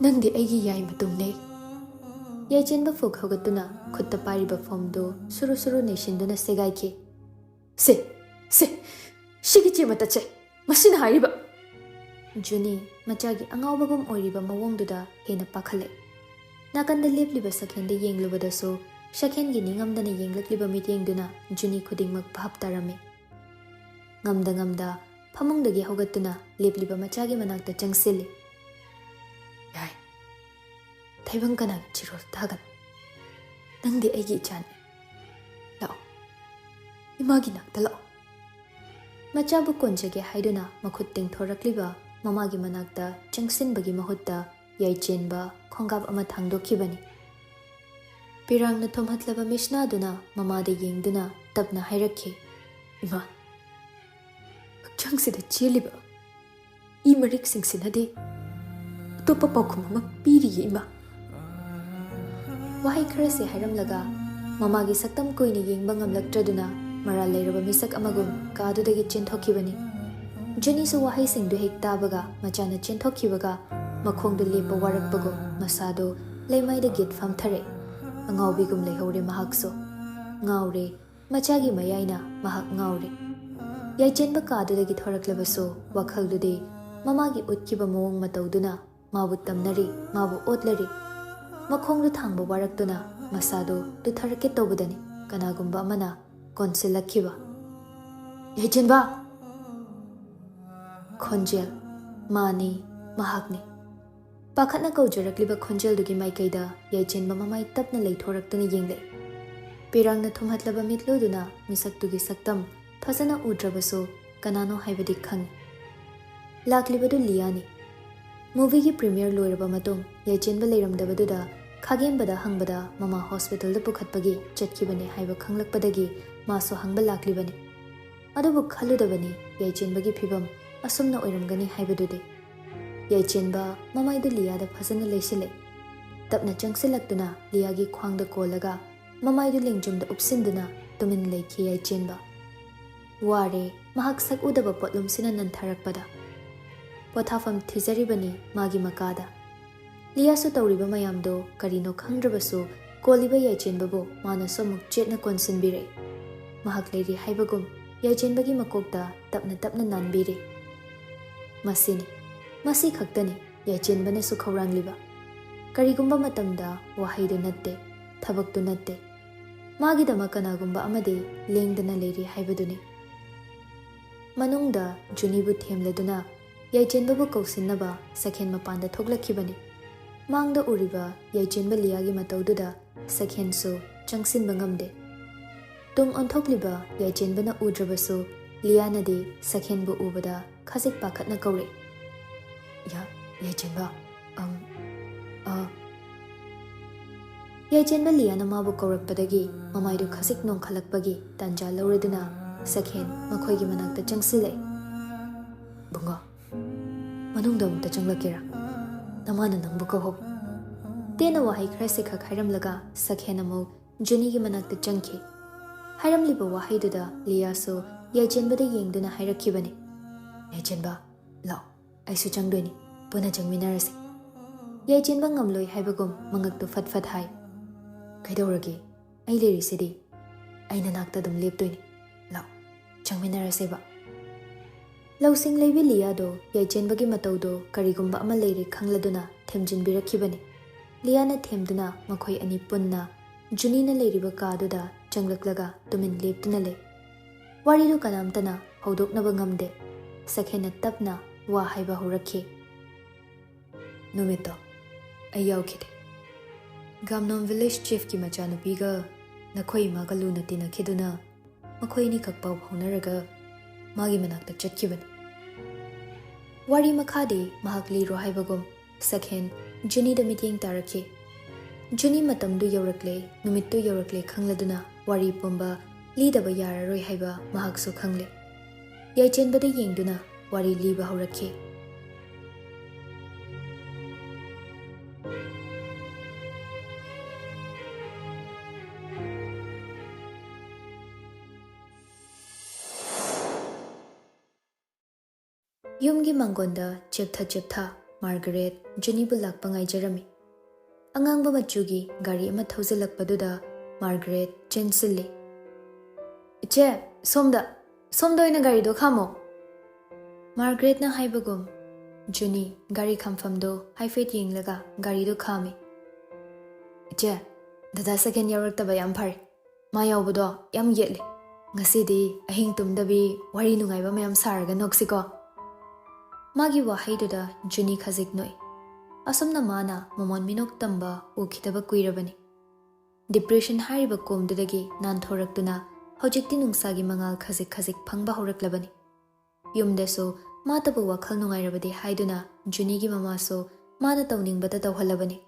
ꯅꯪꯗꯤ ꯑꯩꯒꯤ ꯌꯥꯏ ꯃꯇꯨꯡꯅꯦ꯫" ꯌꯥꯏꯆꯦꯟꯕ ꯐꯨꯛ ꯍꯧꯒꯠꯇꯨꯅ ꯈꯨꯠꯇ ꯄꯥꯏꯔꯤꯕ ꯐꯣꯝꯗꯨ ꯁꯨꯔꯨ ꯁꯨꯔꯨ ꯅꯩꯁꯤꯟꯗꯨꯅ ꯁꯦꯒꯥꯏꯈꯤ꯫ "ꯁꯦ, ꯁꯦ, ꯁꯤꯒꯤ ꯆꯦ ꯃꯇꯠꯁꯦ ꯃꯁꯤꯅ ꯍꯥꯏꯔꯤꯕ!" ꯖꯨꯅꯤ ꯃꯆꯥꯒꯤ ꯑꯉꯥꯎꯕꯒꯨꯝ ꯑꯣꯏꯔꯤꯕ ꯃꯑꯣꯡꯗꯨꯗ ꯍꯦꯟꯅ ꯄꯥꯈꯠꯂꯦ꯫ ꯅꯥꯀꯟꯗ ꯂꯦꯞꯂꯤꯕ ꯁꯛꯍꯦꯟꯗ ꯌꯦꯡꯂꯨꯕꯗꯁꯨ ꯁꯛꯍꯦꯟꯒꯤ ꯅꯤꯡꯉꯝꯗꯅ ꯌꯦꯡꯂꯛꯂꯤꯕ ꯃꯤꯠꯌꯦꯡꯗꯨꯅ ꯖꯨꯅꯤ ꯈꯨꯗꯤꯡꯃꯛ ꯚꯥꯞ ꯇꯥꯔꯝꯃꯤ꯫ ꯉꯝꯗ ꯉꯝꯗ ꯐꯃꯨꯡꯗꯒꯤ ꯍꯧꯒꯠꯇꯨꯅ ꯂꯦꯞꯂꯤꯕ ꯃꯆꯥꯒꯤ ꯃꯅꯥꯛꯇ ꯆꯪꯁꯤꯜꯂꯤ꯫ "ꯌꯥꯏ, ꯊꯩꯕꯪ ꯀꯅꯥꯒꯤ ꯆꯤꯔꯣꯜ ꯇꯥꯒꯅꯤ? ꯅꯪꯗꯤ ꯑꯩꯒꯤ ꯏꯆꯥꯅꯤ꯫ ꯂꯥꯛꯑꯣ, ꯏꯃꯥꯒꯤ ꯅꯥꯛꯇ ꯂꯥꯛꯑꯣ꯫" ꯃꯆꯥꯕꯨ ꯀꯣꯟꯖꯒꯦ ꯍꯥꯏꯗꯨꯅ ꯃꯈꯨꯠ ꯇꯤꯡꯊꯣꯔꯛꯂꯤꯕ ꯃꯃꯥꯒꯤ ꯃꯅꯥꯛꯇ ꯆꯪꯁꯤꯟꯕꯒꯤ ꯃꯍꯨꯠꯇ ꯌꯥꯏꯆꯦꯟꯕ ꯈꯣꯡꯒꯥꯞ ꯑꯃ ꯊꯥꯡꯗꯣꯛꯈꯤꯕꯅꯤ꯫ ꯄꯤꯔꯥꯡꯅ ꯊꯣꯝꯍꯠꯂꯕ ꯃꯤꯁꯅꯥꯗꯨꯅ ꯃꯃꯥꯗ ꯌꯦꯡꯗꯨꯅ ꯇꯞꯅ ꯍꯥꯏꯔꯛꯈꯤ, "ꯏꯃꯥ, ꯍꯛꯆꯥꯡꯁꯤꯗ ꯆꯦꯜꯂꯤꯕ ꯏ ꯃꯔꯤꯛꯁꯤꯡꯁꯤꯅꯗꯤ ꯑꯇꯣꯞꯄ ꯄꯥꯎꯈꯨꯝ ꯑꯃ ꯄꯤꯔꯤꯌꯦ, ꯏꯃꯥ꯫" ꯋꯥꯍꯩ ꯈꯔꯁꯤ ꯍꯥꯏꯔꯝꯂꯒ ꯃꯃꯥꯒꯤ ꯁꯛꯇꯝ ꯀꯨꯏꯅ ꯌꯦꯡꯕ ꯉꯝꯂꯛꯇ꯭ꯔꯗꯨꯅ ꯃꯔꯥꯜ ꯂꯩꯔꯕ ꯃꯤꯁꯛ ꯑꯃꯒꯨꯝ ꯀꯥꯗꯨꯗꯒꯤ ꯆꯦꯟꯊꯣꯛꯈꯤꯕꯅꯤ꯫ ꯖꯨꯅꯤꯁꯨ ꯋꯥꯍꯩꯁꯤꯡꯗꯨ ꯍꯦꯛ ꯇꯥꯕꯒ ꯃꯆꯥꯅ ꯆꯦꯟꯊꯣꯛꯈꯤꯕꯒ ꯃꯈꯣꯡꯗꯨ ꯂꯦꯞꯄ ꯋꯥꯔꯛꯄꯒꯨꯝ ꯃꯁꯥꯗꯨ ꯂꯩꯃꯥꯏꯗ ꯒꯤꯠ ꯐꯝꯊꯔꯦ꯫ ꯑꯉꯥꯎꯕꯤꯒꯨꯝ ꯂꯩꯍꯧꯔꯦ ꯃꯍꯥꯛꯁꯨ꯫ ꯉꯥꯎꯔꯦ, ꯃꯆꯥꯒꯤ ꯃꯌꯥꯏꯅ ꯃꯍꯥꯛ ꯉꯥꯎꯔꯦ꯫ ꯌꯥꯏꯆꯦꯟꯕ ꯀꯥꯗꯨꯗꯒꯤ ꯊꯣꯔꯛꯂꯕꯁꯨ ꯋꯥꯈꯜꯗꯨꯗꯤ ꯃꯃꯥꯒꯤ ꯎꯠꯈꯤꯕ ꯃꯑꯣꯡ ꯃꯇꯧꯗꯨꯅ ꯃꯥꯕꯨ ꯇꯝꯅꯔꯤ, ꯃꯥꯕꯨ ꯑꯣꯠꯂꯔꯤ꯫ ꯃꯈꯣꯡꯗꯨ ꯊꯥꯡꯕ ꯋꯥꯔꯛꯇꯨꯅ ꯃꯁꯥꯗꯨ ꯇꯨꯊꯔꯛꯀꯦ ꯇꯧꯕꯗꯅꯤ ꯀꯅꯥꯒꯨꯝꯕ ꯑꯃꯅ ꯀꯣꯟꯁꯤꯜꯂꯛꯈꯤꯕ꯫ "ꯌꯥꯏꯆꯦꯟꯕ!" ꯈꯣꯟꯖꯦꯜ, ꯃꯥꯅꯤ, ꯃꯍꯥꯛꯅꯤ꯫ ꯄꯥꯈꯠꯅ ꯀꯧꯖꯔꯛꯂꯤꯕ ꯈꯣꯟꯖꯦꯜꯗꯨꯒꯤ ꯃꯥꯏꯀꯩꯗ ꯌꯥꯏꯆꯦꯟꯕ ꯃꯃꯥꯏ ꯇꯞꯅ ꯂꯩꯊꯣꯔꯛꯇꯨꯅ ꯌꯦꯡꯂꯦ꯫ ꯄꯤꯔꯥꯡꯅ ꯊꯨꯝꯍꯠꯂꯕ ꯃꯤꯠꯂꯨꯗꯨꯅ ꯃꯤꯁꯛꯇꯨꯒꯤ ꯁꯛꯇꯝ ꯐꯖꯅ ꯎꯗ꯭ꯔꯕꯁꯨ ꯀꯅꯥꯅꯣ ꯍꯥꯏꯕꯗꯤ ꯈꯪꯏ꯫ ꯂꯥꯛꯂꯤꯕꯗꯨ ꯂꯤꯌꯥꯅꯤ꯫ ꯃꯨꯚꯤꯒꯤ ꯄ꯭ꯔꯤꯃꯤꯌꯔ ꯂꯣꯏꯔꯕ ꯃꯇꯨꯡ ꯌꯥꯏꯆꯦꯟꯕ ꯂꯩꯔꯝꯗꯕꯗꯨꯗ ꯈꯥꯒꯦꯝꯕꯗ ꯍꯪꯕꯗ ꯃꯃꯥ ꯍꯣꯁꯄꯤꯇꯥꯜꯗ ꯄꯨꯈꯠꯄꯒꯤ ꯆꯠꯈꯤꯕꯅꯤ ꯍꯥꯏꯕ ꯈꯪꯂꯛꯄꯗꯒꯤ ꯃꯥꯁꯨ ꯍꯪꯕ ꯂꯥꯛꯂꯤꯕꯅꯤ꯫ ꯑꯗꯨꯕꯨ ꯈꯜꯂꯨꯗꯕꯅꯤ ꯌꯥꯏꯆꯦꯟꯕꯒꯤ ꯐꯤꯕꯝ ꯑꯁꯨꯝꯅ ꯑꯣꯏꯔꯝꯒꯅꯤ ꯍꯥꯏꯕꯗꯨꯗꯤ꯫ ꯌꯥꯏꯆꯦꯟꯕ ꯃꯃꯥꯏꯗꯨ ꯂꯤꯌꯥꯗ ꯐꯖꯅ ꯂꯩꯁꯤꯜꯂꯦ꯫ ꯇꯞꯅ ꯆꯪꯁꯤꯜꯂꯛꯇꯨꯅ ꯂꯤꯌꯥꯒꯤ ꯈ꯭ꯋꯥꯡꯗ ꯀꯣꯜꯂꯒ ꯃꯃꯥꯏꯗꯨ ꯂꯦꯡꯖꯨꯝꯗ ꯎꯞꯁꯤꯟꯗꯨꯅ ꯇꯨꯃꯤꯟ ꯂꯩꯈꯤ ꯌꯥꯏꯆꯦꯟꯕ꯫ ꯋꯥꯔꯦ, ꯃꯍꯥꯛ ꯁꯛ ꯎꯗꯕ ꯄꯣꯠꯂꯨꯝꯁꯤꯅ ꯅꯟꯊꯔꯛꯄꯗ꯫ ꯄꯣꯊꯥꯐꯝ ꯊꯤꯖꯔꯤꯕꯅꯤ ꯃꯥꯒꯤ ꯃꯀꯥꯗ꯫ ꯂꯤꯌꯥꯁꯨ ꯇꯧꯔꯤꯕ ꯃꯌꯥꯝꯗꯣ ꯀꯔꯤꯅꯣ ꯈꯪꯗ꯭ꯔꯕꯁꯨ ꯀꯣꯜꯂꯤꯕ ꯌꯥꯏꯆꯦꯟꯕꯕꯨ ꯃꯥꯅꯁꯨ ꯑꯃꯨꯛ ꯆꯦꯠꯅ ꯀꯣꯟꯁꯤꯟꯕꯤꯔꯦ꯫ ꯃꯍꯥꯛ ꯂꯩꯔꯤ ꯍꯥꯏꯕꯒꯨꯝ ꯌꯥꯏꯆꯦꯟꯕꯒꯤ ꯃꯀꯣꯛꯇ ꯇꯞꯅ ꯇꯞꯅ ꯅꯥꯟꯕꯤꯔꯦ꯫ ꯃꯁꯤꯅꯤ, ꯃꯁꯤ ꯈꯛꯇꯅꯤ ꯌꯥꯏꯆꯦꯟꯕꯅꯁꯨ ꯈꯧꯔꯥꯡꯂꯤꯕ꯫ ꯀꯔꯤꯒꯨꯝꯕ ꯃꯇꯝꯗ ꯋꯥꯍꯩꯗꯨ ꯅꯠꯇꯦ, ꯊꯕꯛꯇꯨ ꯅꯠꯇꯦ꯫ ꯃꯥꯒꯤꯗꯃꯛ ꯀꯅꯥꯒꯨꯝꯕ ꯑꯃꯗꯤ ꯂꯦꯡꯗꯅ ꯂꯩꯔꯤ ꯍꯥꯏꯕꯗꯨꯅꯤ꯫ ꯃꯅꯨꯡꯗ ꯖꯨꯅꯤꯕꯨ ꯊꯦꯝꯂꯗꯨꯅ ꯌꯥꯏꯆꯦꯟꯕꯕꯨ ꯀꯧꯁꯤꯟꯅꯕ ꯁꯈꯦꯟ ꯃꯄꯥꯟꯗ ꯊꯣꯛꯂꯛꯈꯤꯕꯅꯤ꯫ ꯃꯥꯡꯗ ꯎꯔꯤꯕ ꯌꯥꯏꯆꯦꯟꯕ ꯂꯤꯌꯥꯒꯤ ꯃꯇꯧꯗꯨꯗ ꯁꯈꯦꯟꯁꯨ ꯆꯪꯁꯤꯟꯕ ꯉꯝꯗꯦ꯫ ꯇꯨꯡ ꯑꯣꯟꯊꯣꯛꯂꯤꯕ ꯌꯥꯏꯆꯦꯟꯕꯅ ꯎꯗ꯭ꯔꯕꯁꯨ ꯂꯤꯌꯥꯅꯗꯤ ꯁꯈꯦꯟꯕꯨ ꯎꯕꯗ ꯈꯖꯤꯛ ꯄꯥꯈꯠꯅ ꯀꯧꯔꯦ꯫ "ꯌꯥ-, ꯌꯥꯏꯆꯦꯟꯕ, ꯑꯝ, ꯑ." ꯌꯥꯏꯆꯦꯟꯕ ꯂꯤꯌꯥꯅ ꯃꯥꯕꯨ ꯀꯧꯔꯛꯄꯗꯒꯤ ꯃꯃꯥꯏꯗꯨ ꯈꯖꯤꯛ ꯅꯣꯡꯈꯠꯂꯛꯄꯒꯤ ꯇꯥꯟꯖꯥ ꯂꯧꯔꯗꯨꯅ ꯁꯈꯦꯟ ꯃꯈꯣꯏꯒꯤ ꯃꯅꯥꯛꯇ ꯆꯪꯁꯤꯜꯂꯦ꯫ "ꯕꯨꯡꯉꯣ, ꯃꯅꯨꯡꯗ ꯑꯃꯨꯛꯇ ꯆꯪꯂꯛꯀꯦꯔꯥ? ꯅꯃꯥꯅ ꯅꯪꯕꯨ ꯀꯧꯍꯧꯏ꯫" ꯇꯦꯟꯅ ꯋꯥꯍꯩ ꯈꯔꯁꯤꯈꯛ ꯍꯥꯏꯔꯝꯂꯒ ꯁꯈꯦꯟ ꯑꯃꯨꯛ ꯖꯨꯅꯤꯒꯤ ꯃꯅꯥꯛꯇ ꯆꯪꯈꯤ꯫ ꯍꯥꯏꯔꯝꯂꯤꯕ ꯋꯥꯍꯩꯗꯨꯗ ꯂꯤꯌꯥꯁꯨ ꯌꯥꯏꯆꯦꯟꯕꯗ ꯌꯦꯡꯗꯨꯅ ꯍꯥꯏꯔꯛꯈꯤꯕꯅꯤ, "ꯌꯥꯏꯆꯦꯟꯕ, ꯂꯥꯛꯑꯣ, ꯑꯩꯁꯨ ꯆꯪꯗꯣꯏꯅꯤ, ꯄꯨꯟꯅ ꯆꯪꯃꯤꯟꯅꯔꯁꯤ꯫" ꯌꯥꯏꯆꯦꯟꯕ ꯉꯝꯂꯣꯏ ꯍꯥꯏꯕꯒꯨꯝ ꯃꯉꯛꯇꯨ ꯐꯠ ꯐꯠ ꯍꯥꯏ꯫ "ꯀꯩꯗꯧꯔꯒꯦ? ꯑꯩ ꯂꯩꯔꯤꯁꯤꯗꯤ꯫ ꯑꯩ ꯅꯅꯥꯛꯇ ꯑꯗꯨꯝ ꯂꯦꯞꯇꯣꯏꯅꯤ꯫ ꯂꯥꯛꯑꯣ, ꯆꯪꯃꯤꯟꯅꯔꯁꯦꯕ꯫" ꯂꯧꯁꯤꯡ ꯂꯩꯕꯤ ꯂꯤꯌꯥꯗꯣ ꯌꯥꯏꯆꯦꯟꯕꯒꯤ ꯃꯇꯧꯗꯣ ꯀꯔꯤꯒꯨꯝꯕ ꯑꯃ ꯂꯩꯔꯦ ꯈꯪꯂꯗꯨꯅ ꯊꯦꯝꯖꯤꯟꯕꯤꯔꯛꯈꯤꯕꯅꯤ꯫ ꯂꯤꯌꯥꯅ ꯊꯦꯝꯗꯨꯅ ꯃꯈꯣꯏ ꯑꯅꯤ ꯄꯨꯟꯅ ꯖꯨꯅꯤꯅ ꯂꯩꯔꯤꯕ ꯀꯥꯗꯨꯗ ꯆꯪꯂꯛꯂꯒ ꯇꯨꯃꯤꯟ ꯂꯦꯞꯇꯨꯅ ꯂꯩ꯫ ꯋꯥꯔꯤꯗꯨ ꯀꯅꯥꯝꯇꯅ ꯍꯧꯗꯣꯛꯅꯕ ꯉꯝꯗꯦ꯫ ꯁꯈꯦꯟꯅ ꯇꯞꯅ ꯋꯥ ꯍꯥꯏꯕ ꯍꯧꯔꯛꯈꯤ꯫ ꯅꯨꯃꯤꯠꯇꯣ ꯑꯩ ꯌꯥꯎꯈꯤꯗꯦ꯫ ꯒꯥꯝꯅꯣꯝ ꯚꯤꯂꯦꯖ ꯆꯤꯐꯀꯤ ꯃꯆꯥꯅꯨꯄꯤꯒ ꯅꯈꯣꯏ ꯏꯃꯥꯒ ꯂꯨꯅ ꯇꯤꯟꯅꯈꯤꯗꯨꯅ ꯃꯈꯣꯏ ꯑꯅꯤꯈꯛ ꯄꯥꯎ ꯐꯥꯎꯅꯔꯒ ꯃꯥꯒꯤ ꯃꯅꯥꯛꯇ ꯆꯠꯈꯤꯕꯅꯤ꯫ ꯋꯥꯔꯤ ꯃꯈꯥꯗꯤ ꯃꯍꯥꯛ ꯂꯤꯔꯣ ꯍꯥꯏꯕꯒꯨꯝ ꯁꯛꯍꯦꯟ ꯖꯨꯅꯤꯗ ꯃꯤꯠꯌꯦꯡ ꯇꯥꯔꯛꯈꯤ꯫ ꯖꯨꯅꯤ ꯃꯇꯝꯗꯨ ꯌꯧꯔꯛꯂꯦ, ꯅꯨꯃꯤꯠꯇꯨ ꯌꯧꯔꯛꯂꯦ ꯈꯪꯂꯗꯨꯅ ꯋꯥꯔꯤ ꯄꯨꯝꯕ ꯂꯤꯗꯕ ꯌꯥꯔꯔꯣꯏ ꯍꯥꯏꯕ ꯃꯍꯥꯛꯁꯨ ꯈꯪꯂꯦ꯫ ꯌꯥꯏꯆꯦꯟꯕꯗ ꯌꯦꯡꯗꯨꯅ ꯋꯥꯔꯤ ꯂꯤꯕ ꯍꯧꯔꯛꯈꯤ꯫ ꯌꯨꯝꯒꯤ ꯃꯥꯡꯒꯣꯟꯗ ꯆꯦꯞꯊ ꯆꯦꯞꯊ ꯃꯥꯔꯒꯔꯦꯠ ꯖꯨꯅꯤꯕꯨ ꯂꯥꯛꯄ ꯉꯥꯏꯖꯔꯝꯃꯤ꯫ ꯑꯉꯥꯡꯕ ꯃꯆꯨꯒꯤ ꯒꯥꯔꯤ ꯑꯃ ꯊꯧꯖꯤꯜꯂꯛꯄꯗꯨꯗ ꯃꯥꯔꯒꯔꯦꯠ ꯆꯦꯟꯁꯤꯜꯂꯤ꯫ "ꯏꯆꯦ, ꯁꯣꯝꯗ, ꯁꯣꯝꯗ ꯑꯣꯏꯅ ꯒꯥꯔꯤꯗꯣ ꯈꯥꯝꯃꯣ!" ꯃꯥꯔꯒꯔꯦꯠꯅ ꯍꯥꯏꯕꯒꯨꯝ ꯖꯨꯅꯤ ꯒꯥꯔꯤ ꯈꯥꯝꯐꯝꯗꯣ ꯍꯥꯏꯐꯦꯠ ꯌꯦꯡꯂꯒ ꯒꯥꯔꯤꯗꯣ ꯈꯥꯝꯃꯤ꯫ "ꯏꯆꯦ, ꯗꯗꯥ ꯁꯛꯍꯦꯟ ꯌꯥꯎꯔꯛꯇꯕ ꯌꯥꯝ ꯐꯔꯦ꯫ ꯃꯥ ꯌꯥꯎꯕꯗꯣ ꯌꯥꯝ ꯌꯦꯠꯂꯦ꯫ ꯉꯁꯤꯗꯤ ꯑꯍꯤꯡ ꯇꯨꯝꯗꯕꯤ ꯋꯥꯔꯤ ꯅꯨꯡꯉꯥꯏꯕ ꯃꯌꯥꯝ ꯁꯥꯔꯒ ꯅꯣꯛꯁꯤꯀꯣ?" ꯃꯥꯒꯤ ꯋꯥꯍꯩꯗꯨꯗ ꯖꯨꯅꯤ ꯈꯖꯤꯛ ꯅꯣꯛꯏ꯫ ꯑꯁꯨꯝꯅ ꯃꯥꯅ ꯃꯃꯣꯟ ꯃꯤꯅꯣꯛ ꯇꯝꯕ ꯎꯈꯤꯗꯕ ꯀꯨꯏꯔꯕꯅꯤ꯫ ꯗꯤꯄ꯭ꯔꯦꯁꯟ ꯍꯥꯏꯔꯤꯕ ꯀꯣꯝꯗꯨꯗꯒꯤ ꯅꯥꯟꯊꯣꯔꯛꯇꯨꯅ ꯍꯧꯖꯤꯛꯇꯤ ꯅꯨꯡꯁꯥꯒꯤ ꯃꯉꯥꯜ ꯈꯖꯤꯛ ꯈꯖꯤꯛ ꯐꯪꯕ ꯍꯧꯔꯛꯂꯕꯅꯤ꯫ ꯌꯨꯝꯗꯁꯨ ꯃꯥꯇꯕꯨ ꯋꯥꯈꯜ ꯅꯨꯡꯉꯥꯏꯔꯕꯗꯤ ꯍꯥꯏꯗꯨꯅ ꯖꯨꯅꯤꯒꯤ ꯃꯃꯥꯁꯨ ꯃꯥꯅ ꯇꯧꯅꯤꯡꯕꯇ ꯇꯧꯍꯜꯂꯕꯅꯤ꯫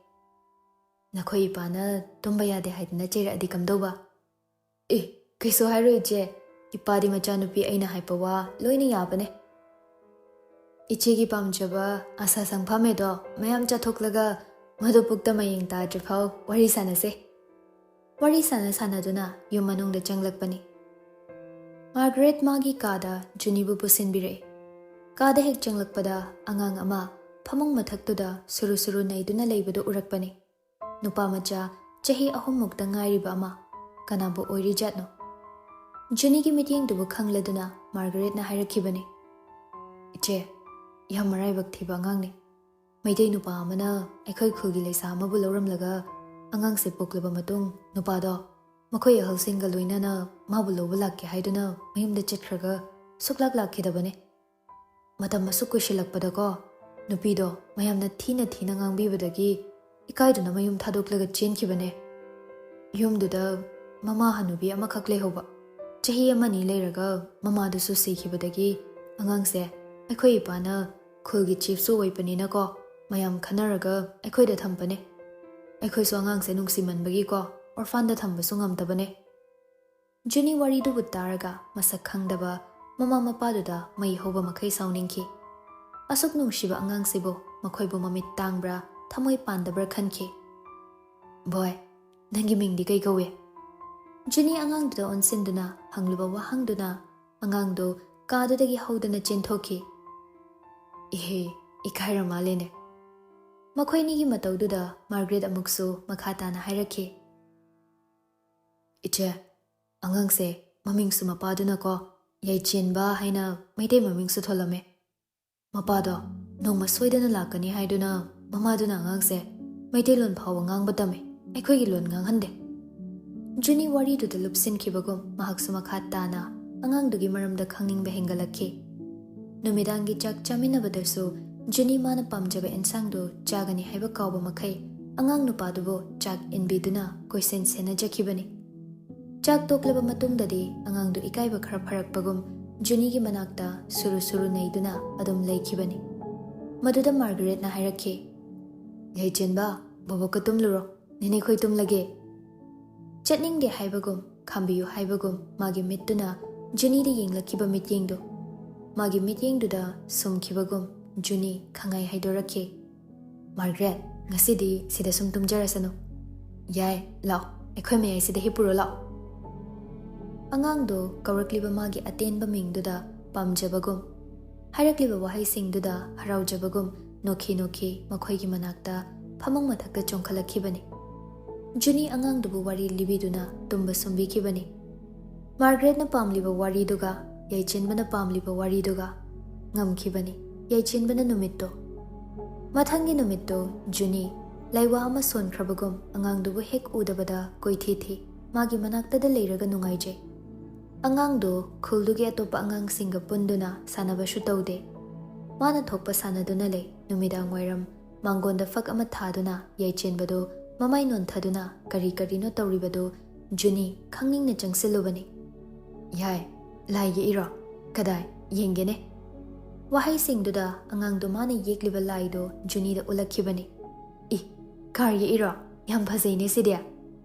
"ꯅꯈꯣꯏ ꯏꯄꯥꯅ ꯇꯨꯝꯕ ꯌꯥꯗꯦ ꯍꯥꯏꯗꯅ ꯆꯩꯔꯛꯑꯗꯤ ꯀꯝꯗꯧꯕ?" "ꯑꯦ, ꯀꯩꯁꯨ ꯍꯥꯏꯔꯣꯏ ꯏꯆꯦ꯫ ꯏꯄꯥꯗꯤ ꯃꯆꯥꯅꯨꯄꯤ ꯑꯩꯅ ꯍꯥꯏꯕ ꯋꯥ ꯂꯣꯏꯅ ꯌꯥꯕꯅꯦ꯫ ꯏꯆꯦꯒꯤ ꯄꯥꯝꯖꯕ ꯑꯁꯥ ꯁꯪꯐꯝꯃꯦꯗꯣ ꯃꯌꯥꯝ ꯆꯥꯊꯣꯛꯂꯒ ꯃꯗꯨ ꯄꯨꯛꯇ ꯃꯌꯦꯡ ꯇꯥꯗ꯭ꯔꯤꯐꯥꯎ ꯋꯥꯔꯤ ꯁꯥꯟꯅꯁꯦ꯫" ꯋꯥꯔꯤ ꯁꯥꯟꯅ ꯁꯥꯟꯅꯗꯨꯅ ꯌꯨꯝ ꯃꯅꯨꯡꯗ ꯆꯪꯂꯛꯄꯅꯤ꯫ ꯃꯥꯔꯒꯔꯦꯠ ꯃꯥꯒꯤ ꯀꯥꯗ ꯖꯨꯅꯤꯕꯨ ꯄꯨꯁꯤꯟꯕꯤꯔꯛꯏ꯫ ꯀꯥꯗ ꯍꯦꯛ ꯆꯪꯂꯛꯄꯗ ꯑꯉꯥꯡ ꯑꯃ ꯐꯃꯨꯡ ꯃꯊꯛꯇꯨꯗ ꯁꯨꯔꯨ ꯁꯨꯔꯨ ꯅꯩꯗꯨꯅ ꯂꯩꯕꯗꯨ ꯎꯔꯛꯄꯅꯤ꯫ ꯅꯨꯄꯥ ꯃꯆꯥ ꯆꯍꯤ ꯑꯍꯨꯝꯃꯨꯛꯇ ꯉꯥꯏꯔꯤꯕ ꯑꯃ꯫ ꯀꯅꯥꯕꯨ ꯑꯣꯏꯔꯤꯖꯥꯠꯅꯣ? ꯖꯨꯅꯤꯒꯤ ꯃꯤꯠꯌꯦꯡꯗꯨꯕꯨ ꯈꯪꯂꯗꯨꯅ ꯃꯥꯔꯒꯔꯦꯠꯅ ꯍꯥꯏꯔꯛꯈꯤꯕꯅꯤ, "ꯏꯆꯦ, ꯌꯥꯝ ꯃꯔꯥꯏꯕꯛ ꯊꯤꯕ ꯑꯉꯥꯡꯅꯤ꯫ ꯃꯩꯇꯩ ꯅꯨꯄꯥ ꯑꯃꯅ ꯑꯩꯈꯣꯏ ꯈꯨꯜꯒꯤ ꯂꯩꯁꯥ ꯑꯃꯕꯨ ꯂꯧꯔꯝꯂꯒ ꯑꯉꯥꯡꯁꯦ ꯄꯣꯛꯂꯕ ꯃꯇꯨꯡ ꯅꯨꯄꯥꯗꯣ ꯃꯈꯣꯏ ꯑꯍꯜꯁꯤꯡꯒ ꯂꯣꯏꯅꯅ ꯃꯥꯕꯨ ꯂꯧꯕ ꯂꯥꯛꯀꯦ ꯍꯥꯏꯗꯨꯅ ꯃꯌꯨꯝꯗ ꯆꯠꯈ꯭ꯔꯒ ꯁꯨꯛꯂꯥꯛ ꯂꯥꯛꯈꯤꯗꯕꯅꯤ꯫ ꯃꯇꯝ ꯑꯁꯨꯛ ꯀꯨꯏꯁꯤꯜꯂꯛꯄꯗꯀꯣ ꯅꯨꯄꯤꯗꯣ ꯃꯌꯥꯝꯅ ꯊꯤꯅ ꯊꯤꯅ ꯉꯥꯡꯕꯤꯕꯗꯒꯤ ꯏꯀꯥꯏꯗꯨꯅ ꯃꯌꯨꯝ ꯊꯥꯗꯣꯛꯂꯒ ꯆꯦꯟꯈꯤꯕꯅꯦ꯫ ꯌꯨꯝꯗꯨꯗ ꯃꯃꯥ ꯍꯅꯨꯕꯤ ꯑꯃꯈꯛ ꯂꯩꯍꯧꯕ꯫ ꯆꯍꯤ ꯑꯃꯅꯤ ꯂꯩꯔꯒ ꯃꯃꯥꯗꯨꯁꯨ ꯁꯤꯈꯤꯕꯗꯒꯤ ꯑꯉꯥꯡꯁꯦ ꯑꯩꯈꯣꯏ ꯏꯄꯥꯅ ꯈꯨꯜꯒꯤ ꯆꯤꯐꯁꯨ ꯑꯣꯏꯕꯅꯤꯅꯀꯣ, ꯃꯌꯥꯝ ꯈꯟꯅꯔꯒ ꯑꯩꯈꯣꯏꯗ ꯊꯝꯕꯅꯦ꯫ ꯑꯩꯈꯣꯏꯁꯨ ꯑꯉꯥꯡꯁꯦ ꯅꯨꯡꯁꯤꯃꯟꯕꯒꯤꯀꯣ, ꯑꯣꯔꯐꯥꯟꯗ ꯊꯝꯕꯁꯨ ꯉꯝꯗꯕꯅꯦ꯫ ꯖꯨꯅꯤ ꯋꯥꯔꯤꯗꯨꯕꯨ ꯇꯥꯔꯒ ꯃꯁꯛ ꯈꯪꯗꯕ ꯃꯃꯥ ꯃꯄꯥꯗꯨꯗ ꯃꯩ ꯍꯧꯕ ꯃꯈꯩ ꯁꯥꯎꯅꯤꯡꯈꯤ꯫ ꯑꯁꯨꯛ ꯅꯨꯡꯁꯤꯕ ꯑꯉꯥꯡꯁꯤꯕꯨ ꯃꯈꯣꯏꯕꯨ ꯃꯃꯤꯠ ꯇꯥꯡꯕ꯭ꯔꯥ, ꯊꯃꯣꯏ ꯄꯥꯟꯗꯕ꯭ꯔꯥ ꯈꯟꯈꯤ꯫ "ꯕꯣꯏ, ꯅꯪꯒꯤ ꯃꯤꯡꯗꯤ ꯀꯩ ꯀꯧꯏ?" ꯖꯨꯅꯤ ꯑꯉꯥꯡꯗꯨꯗ ꯑꯣꯟꯁꯤꯟꯗꯨꯅ ꯍꯪꯂꯨꯕ ꯋꯥꯍꯪꯗꯨꯅ ꯑꯉꯥꯡꯗꯨ ꯀꯥꯗꯨꯗꯒꯤ ꯍꯧꯗꯅ ꯆꯦꯟꯊꯣꯛꯈꯤ꯫ "ꯏꯍꯦ, ꯏꯀꯥꯏꯔ ꯃꯥꯜꯂꯦꯅꯦ꯫" ꯃꯈꯣꯏꯅꯤꯒꯤ ꯃꯇꯧꯗꯨꯗ ꯃꯥꯔꯒ꯭ꯔꯦꯠ ꯑꯃꯨꯛꯁꯨ ꯃꯈꯥ ꯇꯥꯅ ꯍꯥꯏꯔꯛꯈꯤ꯫ "ꯏꯆꯦ, ꯑꯉꯥꯡꯁꯦ ꯃꯃꯤꯡꯁꯨ ꯃꯄꯥꯗꯨꯅꯀꯣ, ꯌꯥꯏꯆꯦꯟꯕ ꯍꯥꯏꯅ ꯃꯩꯇꯩ ꯃꯃꯤꯡꯁꯨ ꯊꯣꯜꯂꯝꯃꯦ꯫ ꯃꯄꯥꯗꯣ ꯅꯣꯡꯃ ꯁꯣꯏꯗꯅ ꯂꯥꯛꯀꯅꯤ ꯍꯥꯏꯗꯨꯅ ꯃꯃꯥꯗꯨꯅ ꯑꯉꯥꯡꯁꯦ ꯃꯩꯇꯩꯂꯣꯟ ꯐꯥꯎꯕ ꯉꯥꯡꯕ ꯇꯝꯃꯦ, ꯑꯩꯈꯣꯏꯒꯤ ꯂꯣꯟ ꯉꯥꯡꯍꯟꯗꯦ꯫" ꯖꯨꯅꯤ ꯋꯥꯔꯤꯗꯨꯗ ꯂꯨꯞꯁꯤꯟꯈꯤꯕꯒꯨꯝ ꯃꯍꯥꯛꯁꯨ ꯃꯈꯥ ꯇꯥꯅ ꯑꯉꯥꯡꯗꯨꯒꯤ ꯃꯔꯝꯗ ꯈꯪꯅꯤꯡꯕ ꯍꯦꯟꯒꯠꯂꯛꯈꯤ꯫ ꯅꯨꯃꯤꯗꯥꯡꯒꯤ ꯆꯥꯛ ꯆꯥꯃꯤꯟꯅꯕꯗꯁꯨ ꯖꯨꯅꯤ ꯃꯥꯅ ꯄꯥꯝꯖꯕ ꯑꯦꯟꯁꯥꯡꯗꯨ ꯆꯥꯒꯅꯤ ꯍꯥꯏꯕ ꯀꯥꯎꯕ ꯃꯈꯩ ꯑꯉꯥꯡ ꯅꯨꯄꯥꯗꯨꯕꯨ ꯆꯥꯛ ꯏꯟꯕꯤꯗꯨꯅ ꯀꯣꯏꯁꯦꯟ ꯁꯦꯟꯅꯖꯈꯤꯕꯅꯤ꯫ ꯆꯥꯛ ꯇꯣꯛꯂꯕ ꯃꯇꯨꯡꯗꯗꯤ ꯑꯉꯥꯡꯗꯨ ꯏꯀꯥꯏꯕ ꯈꯔ ꯐꯔꯛꯄꯒꯨꯝ ꯖꯨꯅꯤꯒꯤ ꯃꯅꯥꯛꯇ ꯁꯨꯔꯨ ꯁꯨꯔꯨ ꯅꯩꯗꯨꯅ ꯑꯗꯨꯝ ꯂꯩꯈꯤꯕꯅꯤ꯫ ꯃꯗꯨꯗ ꯃꯥꯔꯒꯔꯦꯠꯅ ꯍꯥꯏꯔꯛꯈꯤ, "ꯌꯥꯏꯆꯦꯟꯕ, ꯕꯣꯕꯣꯛꯀ ꯇꯨꯝꯂꯨꯔꯣ, ꯅꯦꯅꯦꯈꯣꯏ ꯇꯨꯝꯂꯒꯦ꯫" ꯆꯠꯅꯤꯡꯗꯦ ꯍꯥꯏꯕꯒꯨꯝ, ꯈꯥꯝꯕꯤꯌꯨ ꯍꯥꯏꯕꯒꯨꯝ ꯃꯥꯒꯤ ꯃꯤꯠꯇꯨꯅ ꯖꯨꯅꯤꯗ ꯌꯦꯡꯂꯛꯈꯤꯕ ꯃꯤꯠꯌꯦꯡꯗꯨ, ꯃꯥꯒꯤ ꯃꯤꯠꯌꯦꯡꯗꯨꯗ ꯁꯨꯝꯈꯤꯕꯒꯨꯝ ꯖꯨꯅꯤ ꯈꯪꯍꯥꯏ ꯍꯥꯏꯗꯣꯔꯛꯈꯤ, "ꯃꯥꯔꯒꯔꯦꯠ, ꯉꯁꯤꯗꯤ ꯁꯤꯗ ꯁꯨꯝ ꯇꯨꯝꯖꯔꯁꯅꯨ꯫" "ꯌꯥꯏ, ꯂꯥꯛꯑꯣ, ꯑꯩꯈꯣꯏ ꯃꯌꯥꯏꯁꯤꯗ ꯍꯤꯞꯄꯨꯔꯣ, ꯂꯥꯛꯑꯣ꯫" ꯑꯉꯥꯡꯗꯨ ꯀꯧꯔꯛꯂꯤꯕ ꯃꯥꯒꯤ ꯑꯇꯦꯟꯕ ꯃꯤꯡꯗꯨꯗ ꯄꯥꯝꯖꯕꯒꯨꯝ, ꯍꯥꯏꯔꯛꯂꯤꯕ ꯋꯥꯍꯩꯁꯤꯡꯗꯨꯗ ꯍꯔꯥꯎꯖꯕꯒꯨꯝ ꯅꯣꯛꯈꯤ ꯅꯣꯛꯈꯤ ꯃꯈꯣꯏꯒꯤ ꯃꯅꯥꯛꯇ ꯐꯃꯨꯡ ꯃꯊꯛꯇ ꯆꯣꯡꯈꯠꯂꯛꯈꯤꯕꯅꯤ꯫ ꯖꯨꯅꯤ ꯑꯉꯥꯡꯗꯨꯕꯨ ꯋꯥꯔꯤ ꯂꯤꯕꯤꯗꯨꯅ ꯇꯨꯝꯕ ꯁꯨꯝꯕꯤꯈꯤꯕꯅꯤ꯫ ꯃꯥꯔꯒꯔꯦꯠꯅ ꯄꯥꯝꯂꯤꯕ ꯋꯥꯔꯤꯗꯨꯒ ꯌꯥꯏꯆꯦꯟꯕꯅ ꯄꯥꯝꯂꯤꯕ ꯋꯥꯔꯤꯗꯨꯒ ꯉꯝꯈꯤꯕꯅꯤ ꯌꯥꯏꯆꯦꯟꯕꯅ ꯅꯨꯃꯤꯠꯇꯣ꯫ ꯃꯊꯪꯒꯤ ꯅꯨꯃꯤꯠꯇꯣ ꯖꯨꯅꯤ ꯂꯥꯏꯋꯥ ꯑꯃ ꯁꯣꯟꯈ꯭ꯔꯕꯒꯨꯝ ꯑꯉꯥꯡꯗꯨꯕꯨ ꯍꯦꯛ ꯎꯗꯕꯗ ꯀꯣꯏꯊꯤ ꯊꯤ꯫ ꯃꯥꯒꯤ ꯃꯅꯥꯛꯇꯗ ꯂꯩꯔꯒ ꯅꯨꯡꯉꯥꯏꯖꯩ꯫ ꯑꯉꯥꯡꯗꯨ ꯈꯨꯜꯗꯨꯒꯤ ꯑꯇꯣꯞꯄ ꯑꯉꯥꯡꯁꯤꯡꯒ ꯄꯨꯟꯗꯨꯅ ꯁꯥꯟꯅꯕꯁꯨ ꯇꯧꯗꯦ꯫ ꯃꯥꯅ ꯊꯣꯛꯄ ꯁꯥꯟꯅꯗꯨꯅ ꯂꯩ꯫ ꯅꯨꯃꯤꯗꯥꯡ ꯋꯥꯏꯔꯝ ꯃꯥꯡꯒꯣꯟꯗ ꯐꯛ ꯑꯃ ꯊꯥꯗꯨꯅ ꯌꯥꯏꯆꯦꯟꯕꯗꯨ ꯃꯃꯥꯏ ꯅꯣꯟꯊꯗꯨꯅ ꯀꯔꯤ ꯀꯔꯤꯅꯣ ꯇꯧꯔꯤꯕꯗꯨ ꯖꯨꯅꯤ ꯈꯪꯅꯤꯡꯅ ꯆꯪꯁꯤꯜꯂꯨꯕꯅꯤ꯫ "ꯌꯥꯏ, ꯂꯥꯏ ꯌꯦꯛꯏꯔꯣ? ꯀꯗꯥꯏ ꯌꯦꯡꯒꯦꯅꯦ?" ꯋꯥꯍꯩꯁꯤꯡꯗꯨꯗ ꯑꯉꯥꯡꯗꯨ ꯃꯥꯅ ꯌꯦꯛꯂꯤꯕ ꯂꯥꯏꯗꯨ ꯖꯨꯅꯤꯗ ꯎꯠꯂꯛꯈꯤꯕꯅꯤ꯫ "E, car ꯌꯦꯛꯏꯔꯣ? ꯌꯥꯝ ꯐꯖꯩꯅꯦ ꯁꯤꯗꯤ!"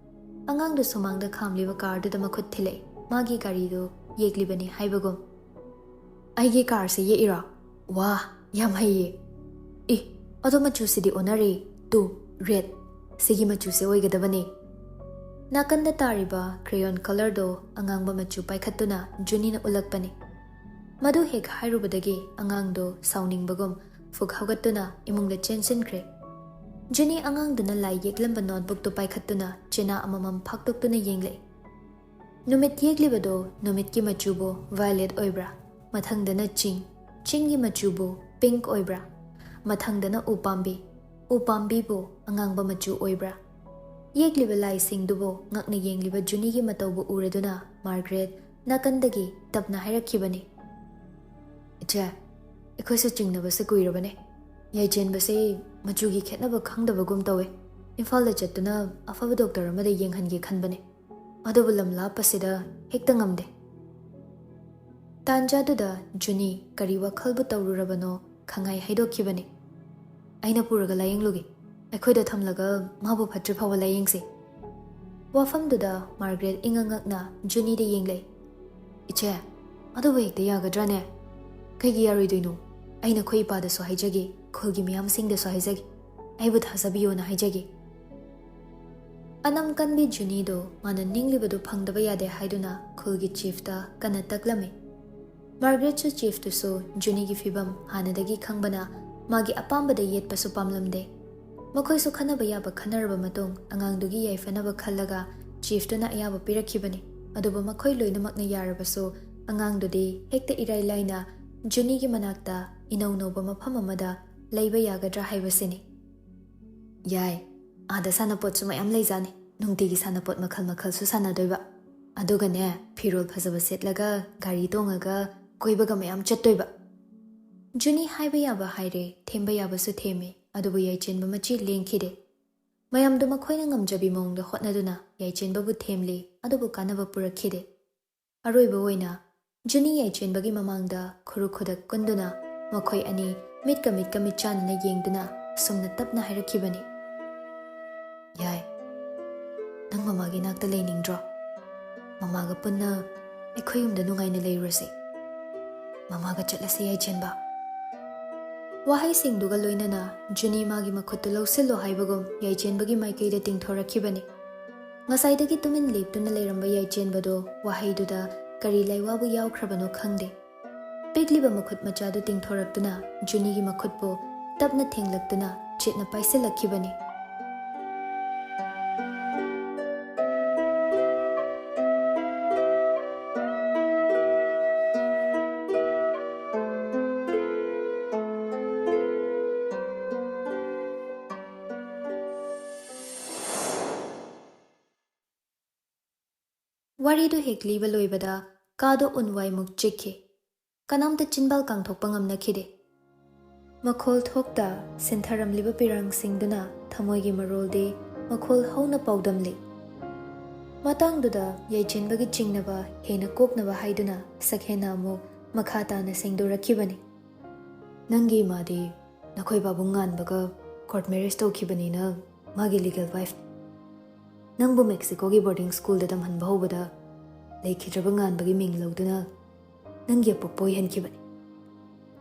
ꯑꯉꯥꯡꯗꯨ ꯁꯨꯃꯥꯡꯗ ꯈꯥꯝꯂꯤꯕ ꯀꯥꯔꯗꯨꯗ ꯃꯈꯨꯠ ꯊꯤꯜꯂꯛꯏ꯫ ꯃꯥꯒꯤ ꯒꯥꯔꯤꯗꯨ ꯌꯦꯛꯂꯤꯕꯅꯤ ꯍꯥꯏꯕꯒꯨꯝ꯫ "ꯑꯩꯒꯤ ꯀꯥꯔꯁꯦ ꯌꯦꯛꯏꯔꯣ? ꯋꯥ, ꯌꯥꯝ ꯍꯩꯌꯦ! ꯏ, ꯑꯗꯣ ꯃꯆꯨꯁꯤꯗꯤ ꯑꯣꯟꯅꯔꯦ꯫ ꯇꯨ, ꯔꯦꯗ꯫ ꯁꯤꯒꯤ ꯃꯆꯨꯁꯦ ꯑꯣꯏꯒꯗꯕꯅꯦ꯫" ꯅꯥꯀꯟꯗ ꯇꯥꯔꯤꯕ ꯀ꯭ꯔꯦꯌꯣꯟ ꯀꯂꯔꯗꯣ ꯑꯉꯥꯡꯕ ꯃꯆꯨ ꯄꯥꯏꯈꯠꯇꯨꯅ ꯖꯨꯅꯤꯅ ꯎꯠꯂꯛꯄꯅꯤ꯫ ꯃꯗꯨ ꯍꯦꯛ ꯍꯥꯏꯔꯨꯕꯗꯒꯤ ꯑꯉꯥꯡꯗꯣ ꯁꯥꯎꯅꯤꯡꯕꯒꯨꯝ ꯐꯨꯛ ꯍꯧꯒꯠꯇꯨꯅ ꯏꯃꯨꯡꯗ ꯆꯦꯟꯁꯤꯟꯈ꯭ꯔꯦ꯫ ꯖꯨꯅꯤ ꯑꯉꯥꯡꯗꯨꯅ ꯂꯥꯏ ꯌꯦꯛꯂꯝꯕ ꯅꯣꯠꯕꯨꯛꯇꯨ ꯄꯥꯏꯈꯠꯇꯨꯅ ꯆꯦꯅꯥ ꯑꯃꯃꯝ ꯐꯥꯛꯇꯣꯛꯇꯨꯅ ꯌꯦꯡꯂꯛꯏ꯫ ꯅꯨꯃꯤꯠ ꯌꯦꯛꯂꯤꯕꯗꯣ ꯅꯨꯃꯤꯠꯀꯤ ꯃꯆꯨꯕꯨ ꯚꯥꯏꯑꯣꯂꯦꯠ ꯑꯣꯏꯕ꯭ꯔꯥ? ꯃꯊꯪꯗꯅ ꯆꯤꯡ, ꯆꯤꯡꯒꯤ ꯃꯆꯨꯕꯨ ꯄꯤꯡꯛ ꯑꯣꯏꯕ꯭ꯔꯥ? ꯃꯊꯪꯗꯅ ꯎ ꯄꯥꯝꯕꯤ, ꯎ ꯄꯥꯝꯕꯤꯕꯨ ꯑꯉꯥꯡꯕ ꯃꯆꯨ ꯑꯣꯏꯕ꯭ꯔꯥ? ꯌꯦꯛꯂꯤꯕ ꯂꯥꯏꯁꯤꯡꯗꯨꯕꯨ ꯉꯛꯅ ꯌꯦꯡꯂꯤꯕ ꯖꯨꯅꯤꯒꯤ ꯃꯇꯧꯕꯨ ꯎꯔꯗꯨꯅ ꯃꯥꯔꯒ꯭ꯔꯦꯠ ꯅꯥꯀꯟꯗꯒꯤ ꯇꯞꯅ ꯍꯥꯏꯔꯛꯈꯤꯕꯅꯤ꯫ "ꯏꯆꯦ, ꯑꯩꯈꯣꯏꯁꯨ ꯆꯤꯡꯅꯕꯁꯦ ꯀꯨꯏꯔꯕꯅꯦ꯫ ꯌꯥꯏꯆꯦꯟꯕꯁꯦ ꯃꯆꯨꯒꯤ ꯈꯦꯠꯅꯕ ꯈꯪꯗꯕꯒꯨꯝ ꯇꯧꯋꯦ꯫ ꯏꯝꯐꯥꯜꯗ ꯆꯠꯇꯨꯅ ꯑꯐꯕ ꯗꯣꯛꯇꯔ ꯑꯃꯗ ꯌꯦꯡꯍꯟꯒꯦ ꯈꯟꯕꯅꯦ꯫ ꯑꯗꯨꯕꯨ ꯂꯝ ꯂꯥꯞꯄꯁꯤꯗ ꯍꯦꯛꯇ ꯉꯝꯗꯦ꯫" ꯇꯥꯟꯖꯥꯗꯨꯗ ꯖꯨꯅꯤ ꯀꯔꯤ ꯋꯥꯈꯜꯕꯨ ꯇꯧꯔꯨꯔꯕꯅꯣ ꯈꯪꯍꯥꯏ ꯍꯥꯏꯗꯣꯛꯈꯤꯕꯅꯤ꯫ "ꯑꯩꯅ ꯄꯨꯔꯒ ꯂꯥꯌꯦꯡꯂꯨꯒꯦ꯫ ꯑꯩꯈꯣꯏꯗ ꯊꯝꯂꯒ ꯃꯥꯕꯨ ꯐꯠꯇ꯭ꯔꯤ ꯐꯥꯎꯕ ꯂꯥꯌꯦꯡꯁꯤ꯫" ꯋꯥꯐꯝꯗꯨꯗ ꯃꯥꯔꯒ꯭ꯔꯦꯠ ꯏꯉꯛ ꯉꯛꯅ ꯖꯨꯅꯤꯗ ꯌꯦꯡꯂꯛꯏ꯫ "ꯏꯆꯦ, ꯑꯗꯨꯕꯨ ꯍꯦꯛꯇ ꯌꯥꯒꯗ꯭ꯔꯥꯅꯦ? ꯀꯩꯒꯤ ꯌꯥꯔꯣꯏꯗꯣꯏꯅꯣ? ꯑꯩꯅ ꯑꯩꯈꯣꯏ ꯏꯄꯥꯗꯁꯨ ꯍꯥꯏꯖꯒꯦ, ꯈꯨꯜꯒꯤ ꯃꯤꯌꯥꯝꯁꯤꯡꯗꯁꯨ ꯍꯥꯏꯖꯒꯦ꯫ ꯑꯩꯕꯨ ꯊꯥꯖꯕꯤꯌꯣꯅ ꯍꯥꯏꯖꯒꯦ꯫" ꯑꯅꯝ ꯀꯟꯕꯤ ꯖꯨꯅꯤꯗꯣ ꯃꯥꯅ ꯅꯤꯡꯂꯤꯕꯗꯨ ꯐꯪꯗꯕ ꯌꯥꯗꯦ ꯍꯥꯏꯗꯨꯅ ꯈꯨꯜꯒꯤ ꯆꯤꯐꯇ ꯀꯟꯅ ꯇꯛꯂꯝꯃꯤ꯫ ꯃꯥꯔꯒ꯭ꯔꯦꯠꯁꯨ ꯆꯤꯐꯇꯨꯁꯨ ꯖꯨꯅꯤꯒꯤ ꯐꯤꯕꯝ ꯍꯥꯟꯅꯗꯒꯤ ꯈꯪꯕꯅ ꯃꯥꯒꯤ ꯑꯄꯥꯝꯕꯗ ꯌꯦꯠꯄꯁꯨ ꯄꯥꯝꯂꯝꯗꯦ꯫ ꯃꯈꯣꯏꯁꯨ ꯈꯟꯅꯕ ꯌꯥꯕ ꯈꯟꯅꯔꯕ ꯃꯇꯨꯡ ꯑꯉꯥꯡꯗꯨꯒꯤ ꯌꯥꯏꯐꯅꯕ ꯈꯜꯂꯒ ꯆꯤꯐꯇꯨꯅ ꯑꯌꯥꯕ ꯄꯤꯔꯛꯈꯤꯕꯅꯤ꯫ ꯑꯗꯨꯕꯨ ꯃꯈꯣꯏ ꯂꯣꯏꯅꯃꯛꯅ ꯌꯥꯔꯕꯁꯨ ꯑꯉꯥꯡꯗꯨꯗꯤ ꯍꯦꯛꯇ ꯏꯔꯥꯏ ꯂꯥꯏꯅ ꯖꯨꯅꯤꯒꯤ ꯃꯅꯥꯛꯇ ꯏꯅꯧ ꯅꯧꯕ ꯃꯐꯝ ꯑꯃꯗ ꯂꯩꯕ ꯌꯥꯒꯗ꯭ꯔꯥ ꯍꯥꯏꯕꯁꯤꯅꯤ꯫ "ꯌꯥꯏ, ꯑꯥꯗ ꯁꯥꯟꯅꯄꯣꯠꯁꯨ ꯃꯌꯥꯝ ꯂꯩꯖꯥꯠꯅꯤ꯫ ꯅꯨꯡꯇꯤꯒꯤ ꯁꯥꯟꯅꯄꯣꯠ ꯃꯈꯜ ꯃꯈꯜꯁꯨ ꯁꯥꯟꯅꯗꯣꯏꯕ꯫ ꯑꯗꯨꯒꯅꯦ, ꯐꯤꯔꯣꯜ ꯐꯖꯕ ꯁꯦꯠꯂꯒ ꯒꯥꯔꯤ ꯇꯣꯡꯉꯒ ꯀꯣꯏꯕꯒ ꯃꯌꯥꯝ ꯆꯠꯇꯣꯏꯕ꯫" ꯖꯨꯅꯤ ꯍꯥꯏꯕ ꯌꯥꯕ ꯍꯥꯏꯔꯦ, ꯊꯦꯝꯕ ꯌꯥꯕꯁꯨ ꯊꯦꯝꯃꯦ, ꯑꯗꯨꯕꯨ ꯌꯥꯏꯆꯦꯟꯕ ꯃꯆꯤ ꯂꯦꯡꯈꯤꯗꯦ꯫ ꯃꯌꯥꯝꯗꯨ ꯃꯈꯣꯏꯅ ꯉꯝꯖꯕꯤ ꯃꯑꯣꯡꯗ ꯍꯣꯠꯅꯗꯨꯅ ꯌꯥꯏꯆꯦꯟꯕꯕꯨ ꯊꯦꯝꯂꯤ, ꯑꯗꯨꯕꯨ ꯀꯥꯟꯅꯕ ꯄꯨꯔꯛꯈꯤꯗꯦ꯫ ꯑꯔꯣꯏꯕ ꯑꯣꯏꯅ ꯖꯨꯅꯤ ꯌꯥꯏꯆꯦꯟꯕꯒꯤ ꯃꯃꯥꯡꯗ ꯈꯨꯔꯨ ꯈꯨꯗꯛ ꯀꯨꯟꯗꯨꯅ ꯃꯈꯣꯏ ꯑꯅꯤ ꯃꯤꯠꯀ ꯃꯤꯠꯀ ꯃꯤꯠ ꯆꯥꯟꯅꯅ ꯌꯦꯡꯗꯨꯅ ꯑꯁꯨꯝꯅ ꯇꯞꯅ ꯍꯥꯏꯔꯛꯈꯤꯕꯅꯤ, "ꯌꯥꯏ, ꯅꯪ ꯃꯃꯥꯒꯤ ꯅꯥꯛꯇ ꯂꯩꯅꯤꯡꯗ꯭ꯔꯣ? ꯃꯃꯥꯒ ꯄꯨꯟꯅ ꯑꯩꯈꯣꯏ ꯌꯨꯝꯗ ꯅꯨꯡꯉꯥꯏꯅ ꯂꯩꯔꯨꯔꯁꯤ꯫ ꯃꯃꯥꯒ ꯆꯠꯂꯁꯤ, ꯌꯥꯏꯆꯦꯟꯕ꯫" ꯋꯥꯍꯩꯁꯤꯡꯗꯨꯒ ꯂꯣꯏꯅꯅ ꯖꯨꯅꯤ ꯃꯥꯒꯤ ꯃꯈꯨꯠꯇꯨ ꯂꯧꯁꯤꯜꯂꯣ ꯍꯥꯏꯕꯒꯨꯝ ꯌꯥꯏꯆꯦꯟꯕꯒꯤ ꯃꯥꯏꯀꯩꯗ ꯇꯤꯡꯊꯣꯔꯛꯈꯤꯕꯅꯤ꯫ ꯉꯁꯥꯏꯗꯒꯤ ꯇꯨꯃꯤꯟ ꯂꯦꯞꯇꯨꯅ ꯂꯩꯔꯝꯕ ꯌꯥꯏꯆꯦꯟꯕꯗꯣ ꯋꯥꯍꯩꯗꯨꯗ ꯀꯔꯤ ꯂꯥꯏꯋꯥꯕꯨ ꯌꯥꯎꯈ꯭ꯔꯕꯅꯣ ꯈꯪꯗꯦ꯫ ꯄꯤꯛꯂꯤꯕ ꯃꯈꯨꯠ ꯃꯆꯥꯗꯨ ꯇꯤꯡꯊꯣꯔꯛꯇꯨꯅ ꯖꯨꯅꯤꯒꯤ ꯃꯈꯨꯠꯄꯨ ꯇꯞꯅ ꯊꯦꯡꯂꯛꯇꯨꯅ ꯆꯦꯠꯅ ꯄꯥꯏꯁꯤꯜꯂꯛꯈꯤꯕꯅꯤ꯫ ꯋꯥꯔꯤꯗꯨ ꯍꯦꯛ ꯂꯤꯕ ꯂꯣꯏꯕꯗ ꯀꯥꯗꯣ ꯎꯟꯋꯥꯏꯃꯨꯛ ꯆꯤꯛꯈꯤ꯫ ꯀꯅꯥꯝꯇ ꯆꯤꯟꯕꯥꯜ ꯀꯥꯡꯊꯣꯛꯄ ꯉꯝꯅꯈꯤꯗꯦ꯫ ꯃꯈꯣꯜ ꯊꯣꯛꯇ ꯁꯤꯟꯊꯔꯝꯂꯤꯕ ꯄꯤꯔꯥꯡꯁꯤꯡꯗꯨꯅ ꯊꯃꯣꯏꯒꯤ ꯃꯔꯣꯜꯗꯤ ꯃꯈꯣꯜ ꯍꯧꯅ ꯄꯥꯎꯗꯝꯂꯤ꯫ ꯃꯇꯥꯡꯗꯨꯗ ꯌꯥꯏꯆꯦꯟꯕꯒꯤ ꯆꯤꯡꯅꯕ ꯍꯦꯟꯅ ꯀꯣꯛꯅꯕ ꯍꯥꯏꯗꯨꯅ ꯁꯛꯍꯦꯟꯅ ꯑꯃꯨꯛ ꯃꯈꯥ ꯇꯥꯅ ꯁꯦꯡꯗꯣꯔꯛꯈꯤꯕꯅꯤ꯫ "ꯅꯪꯒꯤ ꯏꯃꯥꯗꯤ ꯅꯈꯣꯏ ꯄꯥꯕꯨꯡ ꯉꯥꯟꯕꯒ ꯀꯣꯔꯠ ꯃꯦꯔꯤꯖ ꯇꯧꯈꯤꯕꯅꯤꯅ ꯃꯥꯒꯤ ꯂꯤꯒꯦꯜ ꯋꯥꯏꯐꯅꯤ꯫ ꯅꯪꯕꯨ ꯃꯦꯛꯁꯤꯀꯣꯒꯤ ꯕꯣꯔꯗꯤꯡ ꯁ꯭ꯀꯨꯜꯗ ꯇꯝꯍꯟꯕ ꯍꯧꯕꯗ ꯂꯩꯈꯤꯗ꯭ꯔꯕ ꯉꯥꯟꯕꯒꯤ ꯃꯤꯡ ꯂꯧꯗꯨꯅ ꯅꯪꯒꯤ ꯑꯄꯣꯛꯄ ꯑꯣꯏꯍꯟꯈꯤꯕꯅꯤ꯫"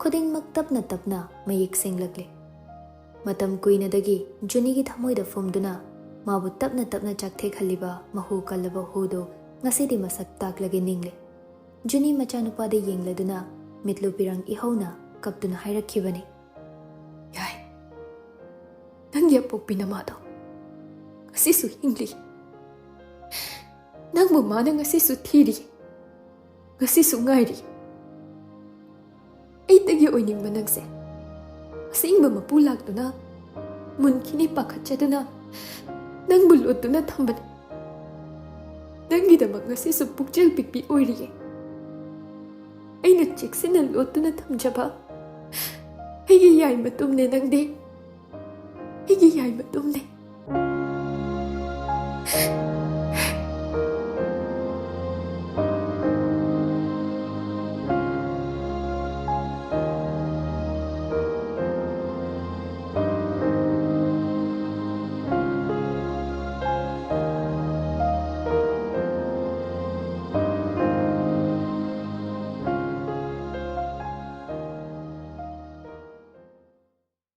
ꯈꯨꯗꯤꯡꯃꯛ ꯇꯞꯅ ꯇꯞꯅ ꯃꯌꯦꯛ ꯁꯦꯡꯂꯛꯂꯦ꯫ ꯃꯇꯝ ꯀꯨꯏꯅꯗꯒꯤ ꯖꯨꯅꯤꯒꯤ ꯊꯃꯣꯏꯗ ꯐꯨꯝꯗꯨꯅ ꯃꯥꯕꯨ ꯇꯞꯅ ꯇꯞꯅ ꯆꯥꯛꯊꯦꯛꯍꯜꯂꯤꯕ ꯃꯍꯨ ꯀꯜꯂꯕ ꯍꯨꯗꯨ ꯉꯁꯤꯗꯤ ꯃꯁꯛ ꯇꯥꯛꯂꯒꯦ ꯅꯤꯡꯂꯦ꯫ ꯖꯨꯅꯤ ꯃꯆꯥꯅꯨꯄꯥꯗ ꯌꯦꯡꯂꯗꯨꯅ ꯃꯤꯠꯂꯨ ꯄꯤꯔꯥꯡ ꯏꯍꯧꯅ ꯀꯞꯇꯨꯅ ꯍꯥꯏꯔꯛꯈꯤꯕꯅꯤ, "ꯌꯥꯏ, ꯅꯪꯒꯤ ꯑꯄꯣꯛꯄꯤ ꯅꯃꯥꯗꯣ ꯉꯁꯤꯁꯨ ꯍꯤꯡꯂꯤ꯫ ꯅꯪꯕꯨ ꯃꯥꯅ ꯉꯁꯤꯁꯨ ꯊꯤꯔꯤ, ꯉꯁꯤꯁꯨ ꯉꯥꯏꯔꯤ꯫ ꯑꯩꯇꯒꯤ ꯑꯣꯏꯅꯤꯡꯕ ꯅꯪꯁꯦ ꯑꯁꯦꯡꯕ ꯃꯄꯨ ꯂꯥꯛꯇꯨꯅ ꯃꯨꯟꯈꯤꯅꯤ ꯄꯥꯈꯠꯆꯗꯨꯅ ꯅꯪꯕꯨ ꯂꯣꯠꯇꯨꯅ ꯊꯝꯕꯅꯤ꯫ ꯅꯪꯒꯤꯗꯃꯛ ꯉꯁꯤꯁꯨ ꯄꯨꯛꯆꯦꯜ ꯄꯤꯛꯄꯤ ꯑꯣꯏꯔꯤꯌꯦ꯫ ꯑꯩꯅ ꯆꯦꯛꯁꯤꯟꯅ ꯂꯣꯠꯇꯨꯅ ꯊꯝꯖꯕ ꯑꯩꯒꯤ ꯌꯥꯏ ꯃꯇꯨꯝꯅꯦ ꯅꯪꯗꯤ꯫ ꯑꯩꯒꯤ ꯌꯥꯏ ꯃꯇꯨꯝꯅꯦ꯫